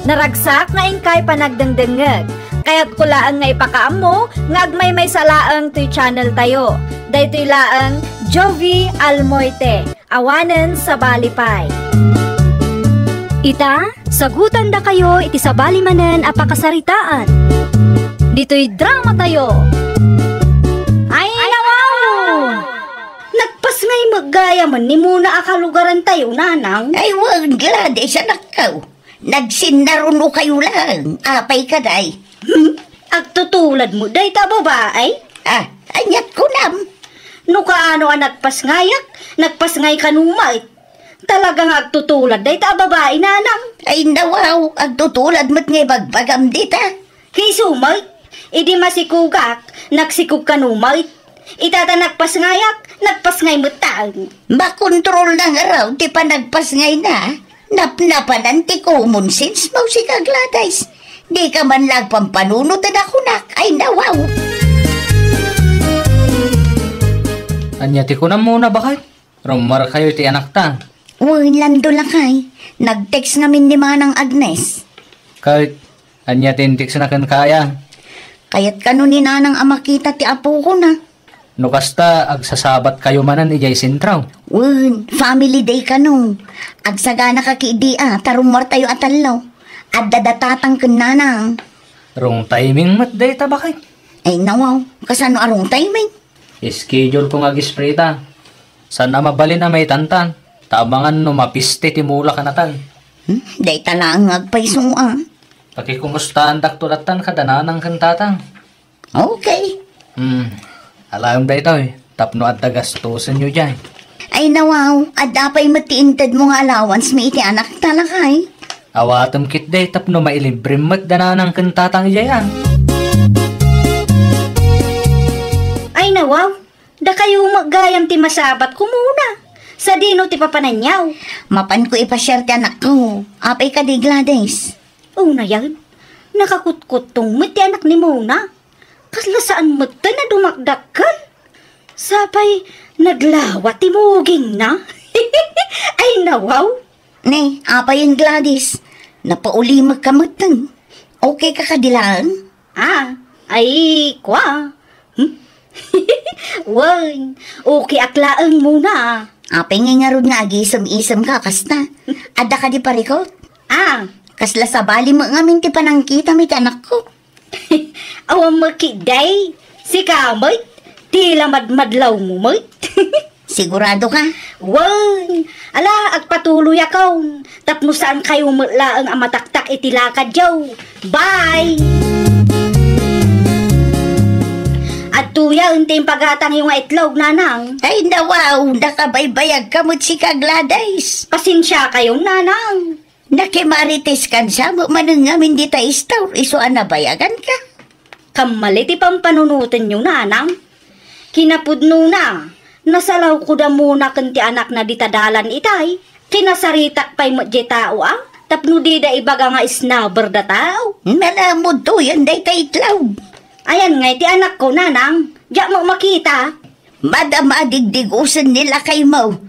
Naragsak nga inkay panagdengdengngeg. Kayatko laeng nga ipakaammo nga agmaymaysa laeng toy channel tayo. Daytoy laeng Jovi Almoite. Awanen sabali pay. Ita, sagutandakayo iti sabali manen a pakasaritaan. Ditoy drama tayo. Ay, nawaw! Nagpasngay met gayamen ni Mona a kalugarantayo, nanang. Ay, wen, Gladys, anakko. Nagsinnarunokayo laeng. Apay kadi? Hmm? Agtutulad met dayta a babai? Ah, aniat kunam? No kaano a nagpasngayak, nagpasngay kano met. Talaga nga agtutulad dayta a babai, nanang. Ay, nawaw, agtutulad met nga ibagbagam dita. Isu met, idi masikogak, nagsikog kano met. Ita ta nagpasngayak, nagpasngay met taeng. Makontrolna ngarud ti panagpasngayna. Napnapanan ti common sense mo, sika Gladys. Dika man la agpampanunot a nakunak, ay nawaw. Ania ti kunam, Mona, baket? Rummuarkayo iti anakta? Wen, Lando, lakay. Nag-text ngamin ni Manang Agnes. Ket ania ti in-textna kenka aya? Kayat kano ni Nanang a makita ti apokona. No kasta, agsasabatkayo manen idiay sentro? Wen, family day kano. Agsaganaka ketdi a, ta rummuartayo a tallo. Adda da tatang ken nanang. Wrong timing met dayta, baket. Ay, nawaw. Kasano a wrong timing? Schedule ko nga agisprita. Saan a mabalin a maitanta, ta amangan no mapiste ti mula kanatan. Hmm, dayta laeng nga agpayso a. Pakikumustaandakto lattan kada nanang ken tatang. Okay. Hmm, alaem daytoy, tapno adda gastusenyo diay. Ay, nawaw, adda pay met ti intedmo nga allowance mi iti anakta, lakay. Awatem ketdi tapno mailibrem met da nanang ken tatang idiay a. Ay, nawaw, dakayo met gayam ti masabatko, Mona. Sadino ti papananyaw? Mapanko ipasiar ti anakko. Apay kadi, Gladys? Unayen, nakakutkuttong met ti anak ni Mona. Kasla saan metten a dumakdakkel. Sapay naglawa ti mugingna. Ay, nawaw! Ne, apayen, Gladys? Napaulimekka metten. Okay ka kadi laeng? Ah, ay, kua. Hmm? Wen, okay ak laeng, Mona. Apay ngay ngarud nga agisem-isem ka kasta? Adda kadi parikut? Ah. Kasla sabali met ngamin ti panangkitam iti anakko. Awan met ketdi, sika met, ti la madmadlawmo met. Sigurado ka? Wen, ala, agpatuloyakon, tapno saankayo met laeng a mataktak iti lakadyo. Bye! Adtoyen ti impagatangyo nga itlog, nanang. Ay, nawaw, nakabaybayagka met sika, Gladys. Pasensiakayon, nanang. Nakimarites kan sa met manen ngamin dita istor, isu a nabayaganka. Kammali ti pampanunotenyo, nanang. Kinapudnona, nasalawko da muna ken ti anakna dita dalan itay. Kinasaritak pay met diay tao a, tapno dida ibaga nga isnaber da tao. Nanamudtoyen dayta itlog. Ayan ngay ti anakko, nanang. Diak met makita. Madama a digdigosen ni lakaymo.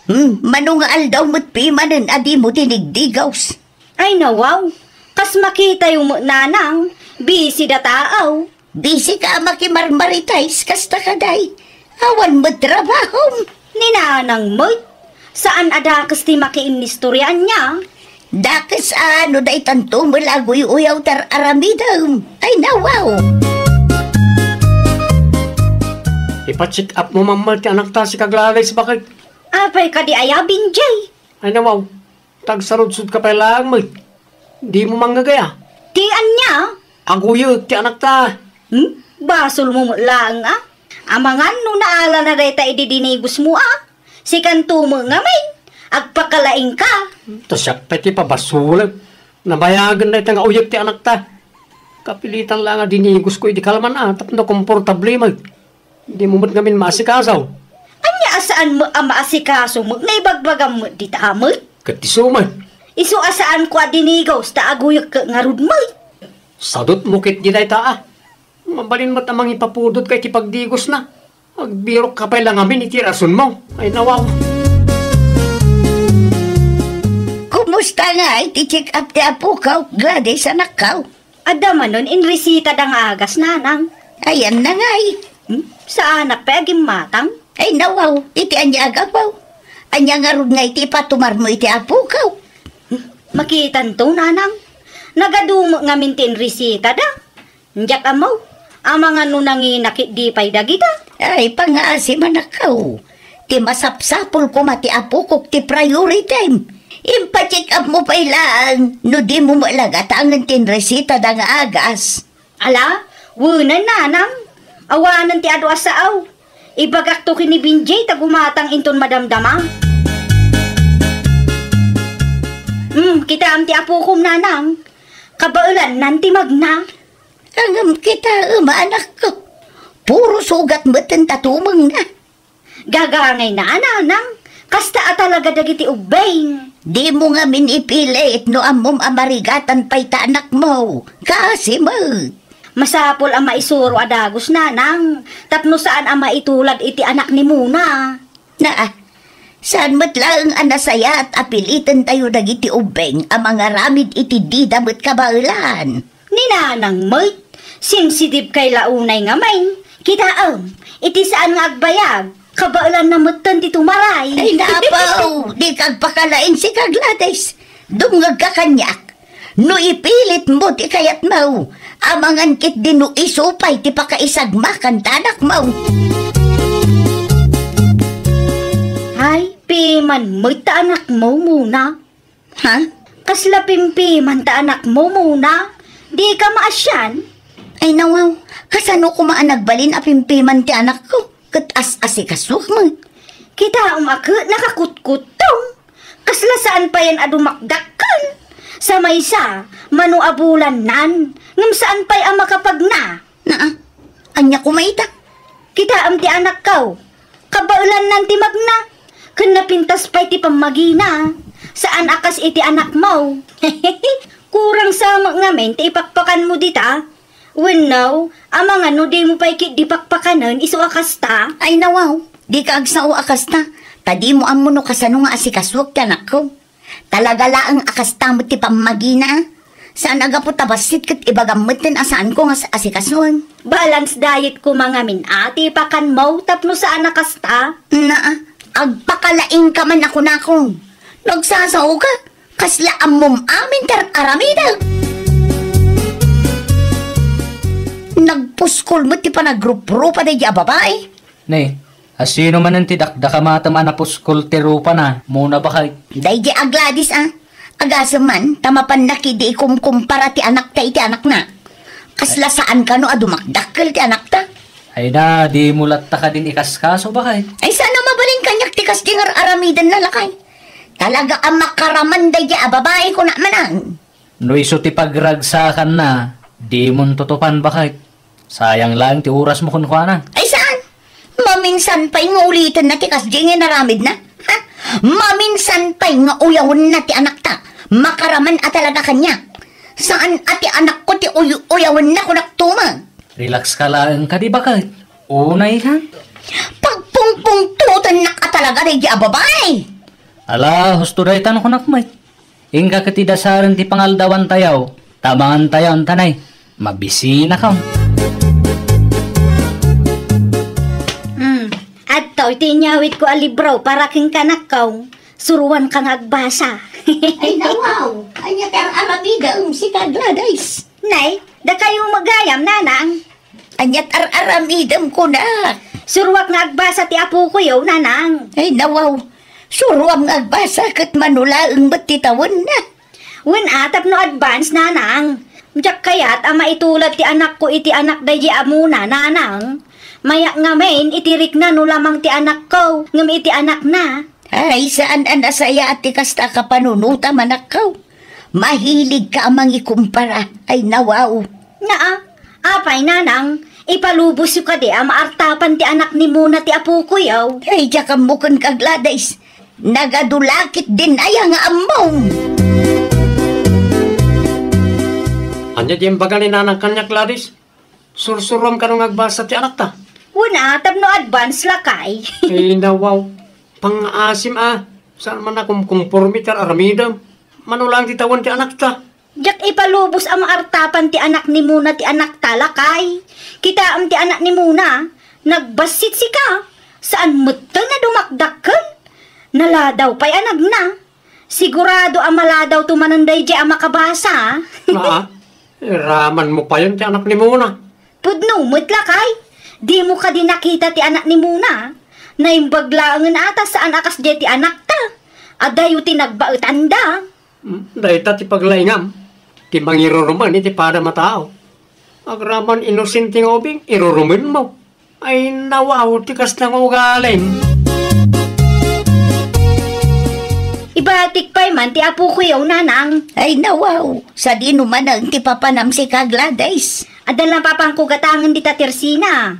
Hmm, mano nga aldaw met pimanen a dimo dinigdigos? Ay, nawaw. Kas makitayo met, nanang, busy da tao. Busy ka a makimarmarites kasta kadi. Awan met trabahom. Ni nanang met, saan a dakes ti makiinnistoriaanna. Dakes a no daytanto met la aguy-uyaw ti ar-aramidem. Ay, nawaw. Ipa-check up mo man met ti anakta, sika Gladys, baket. Apay kadi aya, Benjay? Ay, nawaw. Tagsarudsodka pay laeng met. Dimo mangngegay a. Ti ania? Aguyek ti anakta. Hmm? Basolmo met laeng a. Amangan no naalana dayta idi dinigosmo a. Sikanto met ngamin. Agpakalaingka. Ta siak pay ti pabasolek. Nabayagen dayta nga uyek ti anakta. Kapilitan laeng a dinigosko idi kalman a tapno komportable met. Dimo met ngamin maasikaso. Ania a saan met a maasikaso met nga ibagbagam met dita met? Ket isu met. Isu a saanko a dinigos ta aguyek ket ngarud met. Sadutmo ketdi dayta a. Mabalin met a mangipapudot ka iti pagdigosna. Agbirokka pay la ngamin iti rasonmo. Ay, nawaw. Kumusta ngay ti check-up ti apokaw, Gladys, anakkaw? Adda manen inresitada nga agas, nanang. Ayanna ngay. Hmm? Saanak pay a gimmatang? Ay, nawaw, iti ania a gapu? Ania ngarud ngay ti ipatumarmo iti apokaw? Hmm? Makitanto, nanang. Nagadu met ngamin ti inresitada. Diak ammo, amangan no nangina ketdi pay dagita. Ay, pangaasi, anakkaw. Ti masapsapul koma ti apokok ti priority. Impacheck up mo pay laeng no dimo met la gatangen ti inresitada nga agas. Ala, wen, nanang. Awanen ti adu a sao. Ibagakto ken ni Benjay ta gumatang inton madamdama. Hmm, kitaem ti apokom, nanang. Kabaelannan ti magna. Ngem kitaem, anakko. Puro sugat metten ta tumengna. Gagangayna, nanang. Kasta a talaga dagiti ubbing. Dimo ngamin ipilit no ammom a marigatan pay ta anakmo. Kaasi met. Masapul a maisuro a dagus, nanang, tapno saan a maitulad iti anak ni Mona. Naa, saan met laeng a nasayaat a pilitentayo dagiti ubbing a mangaramid iti dida met kabaelan. Ni nanang met, sensitive kay la unay ngamin. Kitaem, iti saan nga agbayag, kabaelanna metten ti tumaray. Ay, napaw, dika agpakalaing, sika Gladys. Dumngegka kaniak. No ipilitmo ti kayatmo, amangan ketdi no isu pay ti pakaisagmakan ta anakmo. Ay, piman met ta anakmo, Mona. Ha? Kasla pimpiman ta anakmo, Mona? Dika maasian? Ay, nawaw, kasano koma a nagbalin a pimpiman ti anakko? Ket as-asikasuak met. Kitaem a ket nakakutkuttong. Kasla saan payen a dumakdakkel. Sa maysa, mano a bulannan, ngem saan pay a makapagna. Naa, ania koma ita? Kitaem ti anakko. Kabaelannan ti magna. Ken napintas pay ti pammagina. Saan a kas iti anakmo. Kurang sa met ngamin ti ipakpakanmo dita. Wenno, amangan no dimo pay ketdi pakpakanen isu a kasta? Ay, nawaw, dika agsao a kasta, ta dimo ammo no kasano nga asikasuak ti anakko. Talaga laeng a kasta met ti pammagina. Saan a gapu ta bassit ket ibagam metten a saanko nga as-, asikasuan. Balance diet koma ngamin a ti ipakanmo tapno saan a kasta. Naa, agpakalaingka man a kunakon. Nagsasao ka? Kasla ammom amin ti ar-aramidek. Nagpuskol met ti panagruprupa daydi a babai. Ne, asino manen ti dakdakamatem a napuskol ti rupana, Mona, baket? Daydi a Gladys a. Agasem man, ta mapanna ketdi ikumkumpara ti anakta iti anakna. Kasla saan kano a dumakdakkel ti anakta. Ay na, dimo latta kadin ikaskaso, baket? Ay, saan a mabalin kaniak ti kasdi nga ar-aramidenna, lakay? Talaga a makaraman daydi a babai, kunak manen. No isu ti pagragsakanna, dimon tutupan, baket? Sayang laeng ti orasmo kenkuana. Ay, saan? Maminsan pay nga ulitenna ti kasdi nga inaramidna. Ha? Maminsan pay nga uyawenna ti anakta. Makaraman a talaga kaniak. Saan a ti anakko ti uy-, uyawenna, kunak tumen. Relax ka laeng kadi, baket? Unay ka? Pagpungpungtotennak a talaga daydi a babai. Ala, husto dayta no kunak met. Inka ket idasaren ti pangaldawantayo, ta mangantayo, anta nay, mabisinaka. Hmm, adtoy ti inyawidko a libro para kenka, anakko. Suroanka nga agbasa. Ay, nawaw! Ania ti ar-aramidem, sika, Gladys? Nay, dakayo met gayam, nanang. Ania ti ar-aramidem, kunak? Suroak nga agbasa ti apokoyo, nanang. Ay, nawaw. Suroam nga agbasa ket mano laeng met ti tawenna. Wen a, tapno advance, nanang. Diak kayat a maitulad ti anakko iti anak daydi a Mona, nanang. Mayak ngamin iti rikna no lamang ti anakko, ngem iti anakna. Ay, saan a nasayaat ti kasta a kapanunotam, anakko. Mahiligka a mangikumpara. Ay, nawaw. Naa, apay, nanang, ipalubosyo kadi a maartapan ti anak ni Mona ti apokoyo? Ay, diak ammo kenka, Gladys. Nagadu la ketdin aya nga ammom. Ania ti imbaga ni nanang kaniak, Gladys? Sursuroam kano nga agbasa ti anakta? Wen a, tapno advance, lakay. Ay, nawaw. Pangngaasim a. Saan man a kumkumporme ti ar-aramidem. Mano laeng ti tawen ti anakta. Diak ipalubos a maartapan ti anak ni Mona ti anakta, lakay. Kitaem ti anak ni Mona, nagbassit sika. Saan metten a dumakdakkel. Naladaw pay a nagna. Sigurado a maladawto manen daydiay a makabasa. Aa, iramanmo payen ti anak ni Mona. Pudno met, lakay. Dimo kadi nakita ti anak ni Mona? Naimbag laengen a ta saan a kasdiay ti anakta. Adayo ti nagbaetanda. Hmm, dayta ti paglaingam. Ti mangirurumen iti padam a tao. Agraman inosente nga ubing, irurumenmo. Ay, nawaw, ti kasta nga ugalim. Ibatik pay man ti apokoyo, nanang. Ay, nawaw, sadino manen ti papanam sika, Gladys? Adda la papanko gatangen dita ti ersina.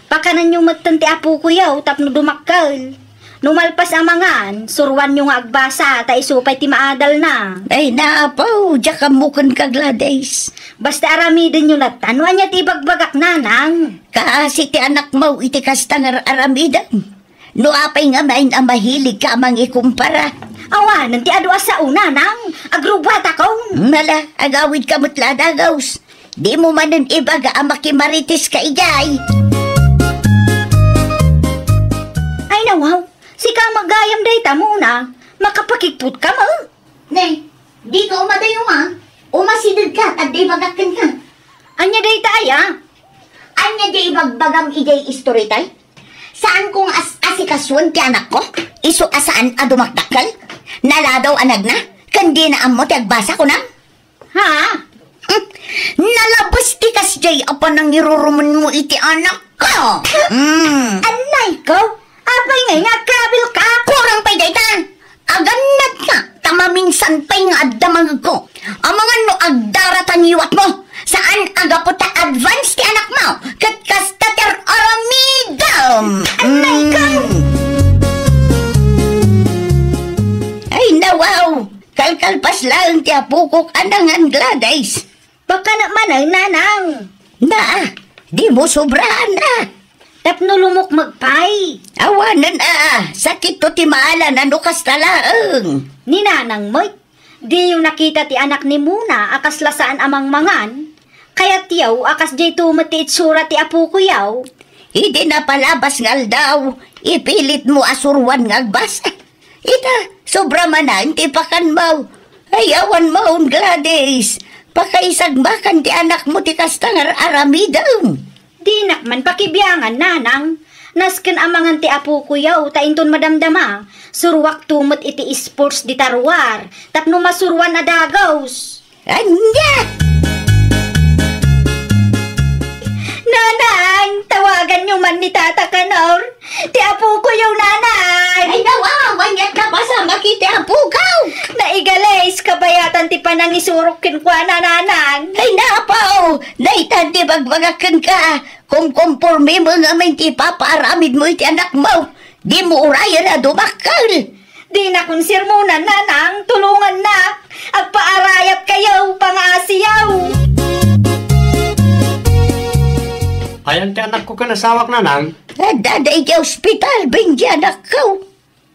Pakananyo metten ti apokoyo tapno dumakkel. No malpas a mangan, suroanyo nga agbasa ta isu pay ti maadalna. Ay, naapaw, diak ammo kenka, Gladys. Basta aramidenyo latta no ania ti ibagbagak, nanang. Kaasi ti anakmo iti kasta nga ar-aramidem. No apay ngamin a mahiligka a mangikumpara? Awanen ti adu a sao, nanang. Agrubuatakon. Ala, agawidka met la, dagaws. Dimo manen ibaga a makimarites ka idiay. Ay, nawaw. Sika met gayam dayta, Mona. Makapakigput ka met. Ne, dika umadayo a. Umasidegka, ta adda ibagak kenka. Ania dayta aya? Ania diay ibagbagam idiay istorita? Saanko nga as-asikasuen ti anakko? Isu a saan a dumakdakkel? Naladaw a nagna? Ken dina ammo ti agbasa, kunam? Ha? Hmm. Nalabes ti kasdiay a panangirurumenmo iti anakko. Hmm. Anay ko, apay ngay nga agkabilka? Kurang pay dayta. Agannadka, ta maminsan pay nga adda mangegko. Amangan no agdaratan ngiwatmo. Saan a gapu ta advance ti anakmo, ket kasta ti ar-aramidem. Anay ka! Hmm. Ay, nawaw! Kalkalpas laeng ti apokok a nangan, Gladys. Pakana manen, nanang. Na, dimo sobraan a. Tapno lumukmeg pay. Awanen a, sakitto ti maalan a no kasta laeng. Ni nanang met, diyo nakita ti anak ni Mona a kasla saan a mangmangan? Kayatyo a kasdiayto met ti itsura ti apokoyo? Idi napalabas nga aldaw, ipilitmo a suroan nga agbasa. Ita, sobra manen ti pakanmo. Ay, awan maon, Gladys. Pakaisagmakan ti anakmo ti kasta nga ar-aramidem. Dinak man pakibiangan, nanang. Nasken a mangan ti apokoyo, ta inton madamdama, suroakto met iti sports dita ruar, tapno masuroan a dagaws. Ania? Nanang, tawaganyo man ni Tata Kanor, ti apokoyo, Nanang. Ay, nawa, wen ket napasamak iti apokaw. Naigalis, kabayatan ti panangisurok kenkuana, Nanang. Ay, napaw, daytan ti bagbagak kenka. Kumkumpormem ngamin ti ipapaaramidmo iti anakmo. Dimo urayen a dumakkel. Dinakon sermonan, Nanang, tulongannak. Agpaarayatkayo, pangaasiyo. Ayan ti anakko ken asawak, Nanang. Adda idiay ospital, Ben, ti anakko.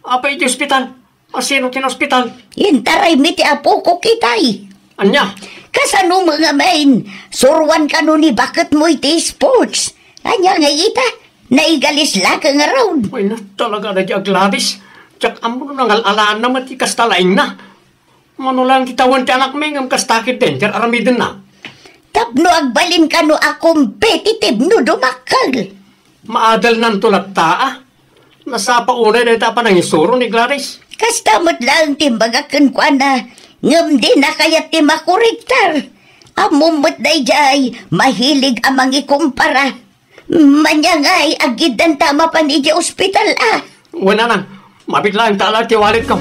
Apay idiay ospital? Asino ti naospital? Intaraymi ti apok itay. Ania? Kasano met ngamin? Suroan kano ni baketmo iti sports. Ania ngay ita? Naigalis la ket ngarud. Ay, na, talaga na di agladis. Diak ammo no nangal-alaanna met ti kasta laingna. Mano lang ti tawen ti anakmi ngem kasta ketdin ti ar-aramidenna. Tapno agbalin kano a competitive no dumakkel. Maadelnanto latta, a. Nasapa unay dayta a panangisuro ni Gladys. Kasta met laeng ti imbagak kenkuana, ngem dina kayat ti makorektar. Ammom met daydiay, mahilig a mangikumpara. Ania ngay, agiddanta a mapan idiay ospital, a. Wen, Nanang, mabiit laeng ta ala ti walletko.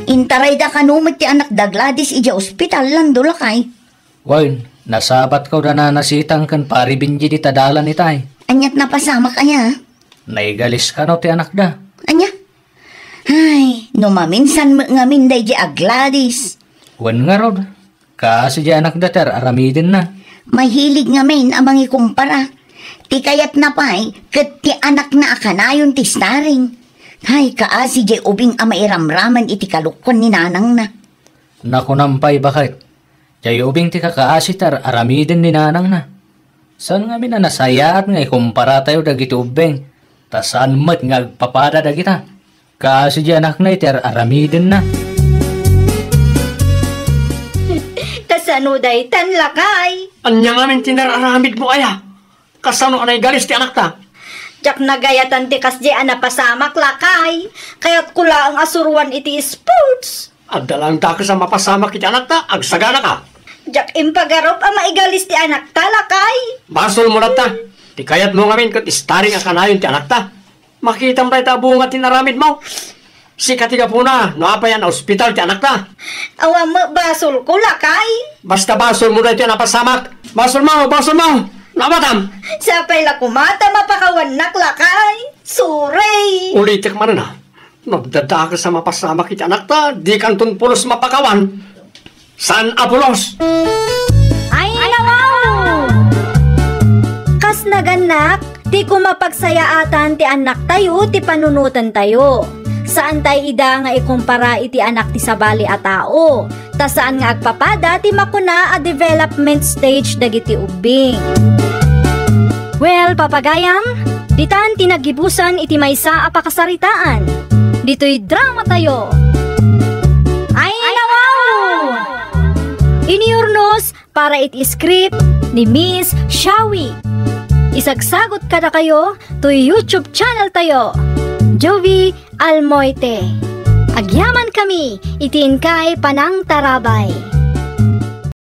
Intarayda kano met ti anakda Gladys idiay ospital, Nando, lakay? Wen, nasabatko da nanasitang ken Pari Benji dita dalan itay. Aniat napasamak aya? Naigalis kano ti anakda. Ania? Ay, no maminsan met ngamin daydiay a Gladys. Wen ngarud, kaasi diay anakda ti ar-aramidenna. Mahilig ngamin a mangikumpara. Ti kayatna pay, ket ti anakna a kanayon ti starring. Ay, kaasi diay ubing a mairamraman iti kalukon ni nanangna. Nakunam pay, baket. Diay ubing ti kakaasi ti ar-aramiden ni nanangna. Saan ngamin a nasayaat nga ikumparatayo dagiti ubbing, ta saan met nga agpapada dagita. Kaasi diay anakna iti ar-aramidenna. Kasano daytan, lakay? Ania ngamin ti nar-aramidmo aya? Kasano a naigalis ti anakta? Diak nagayatan ti kasdiay a napasamak, lakay. Kayatko laeng a suroan iti sports. Adda laeng dakes a mapasamak iti anakta, agsaganaka. Diak impagarup a maigalis ti anakta, lakay. Basolmo latta. Ti kayatmo ngamin ket starring a kanayon ti anakta. Makitam dayta a bunga ti naramidmo. Sika ti gapuna no apay a naospital ti anakta. Awan met basolko, lakay. Basta basolmo daytoy a napasamak. Basolmo, basolmo. No awatam. Sapay la koma ta mapakawannak, lakay. Sorry. Ulitek manen, a. No adda dakes a mapasamak iti anakta, dikanton pulos mapakawan. Saan a pulos? Ay, nawaw! Kas nagannak, ti kumapagsayaatan ti annaktayo ti panunotentayo. Saantay ida nga ikumpara iti anak ti sabali a tao. Ta saan nga agpapada ti makuna a development stage dagiti ubbing. Well, papagayam, ditan ti naggibusan iti maysa a pakasaritaan. Ditoy dramatayo. Ay, nawaw! Iniurnos para iti script ni Miss Shawi. Isagsagot kadakayo toy YouTube channel tayo, Jovi Almoite. Agyamankami iti inkay panangtarabay.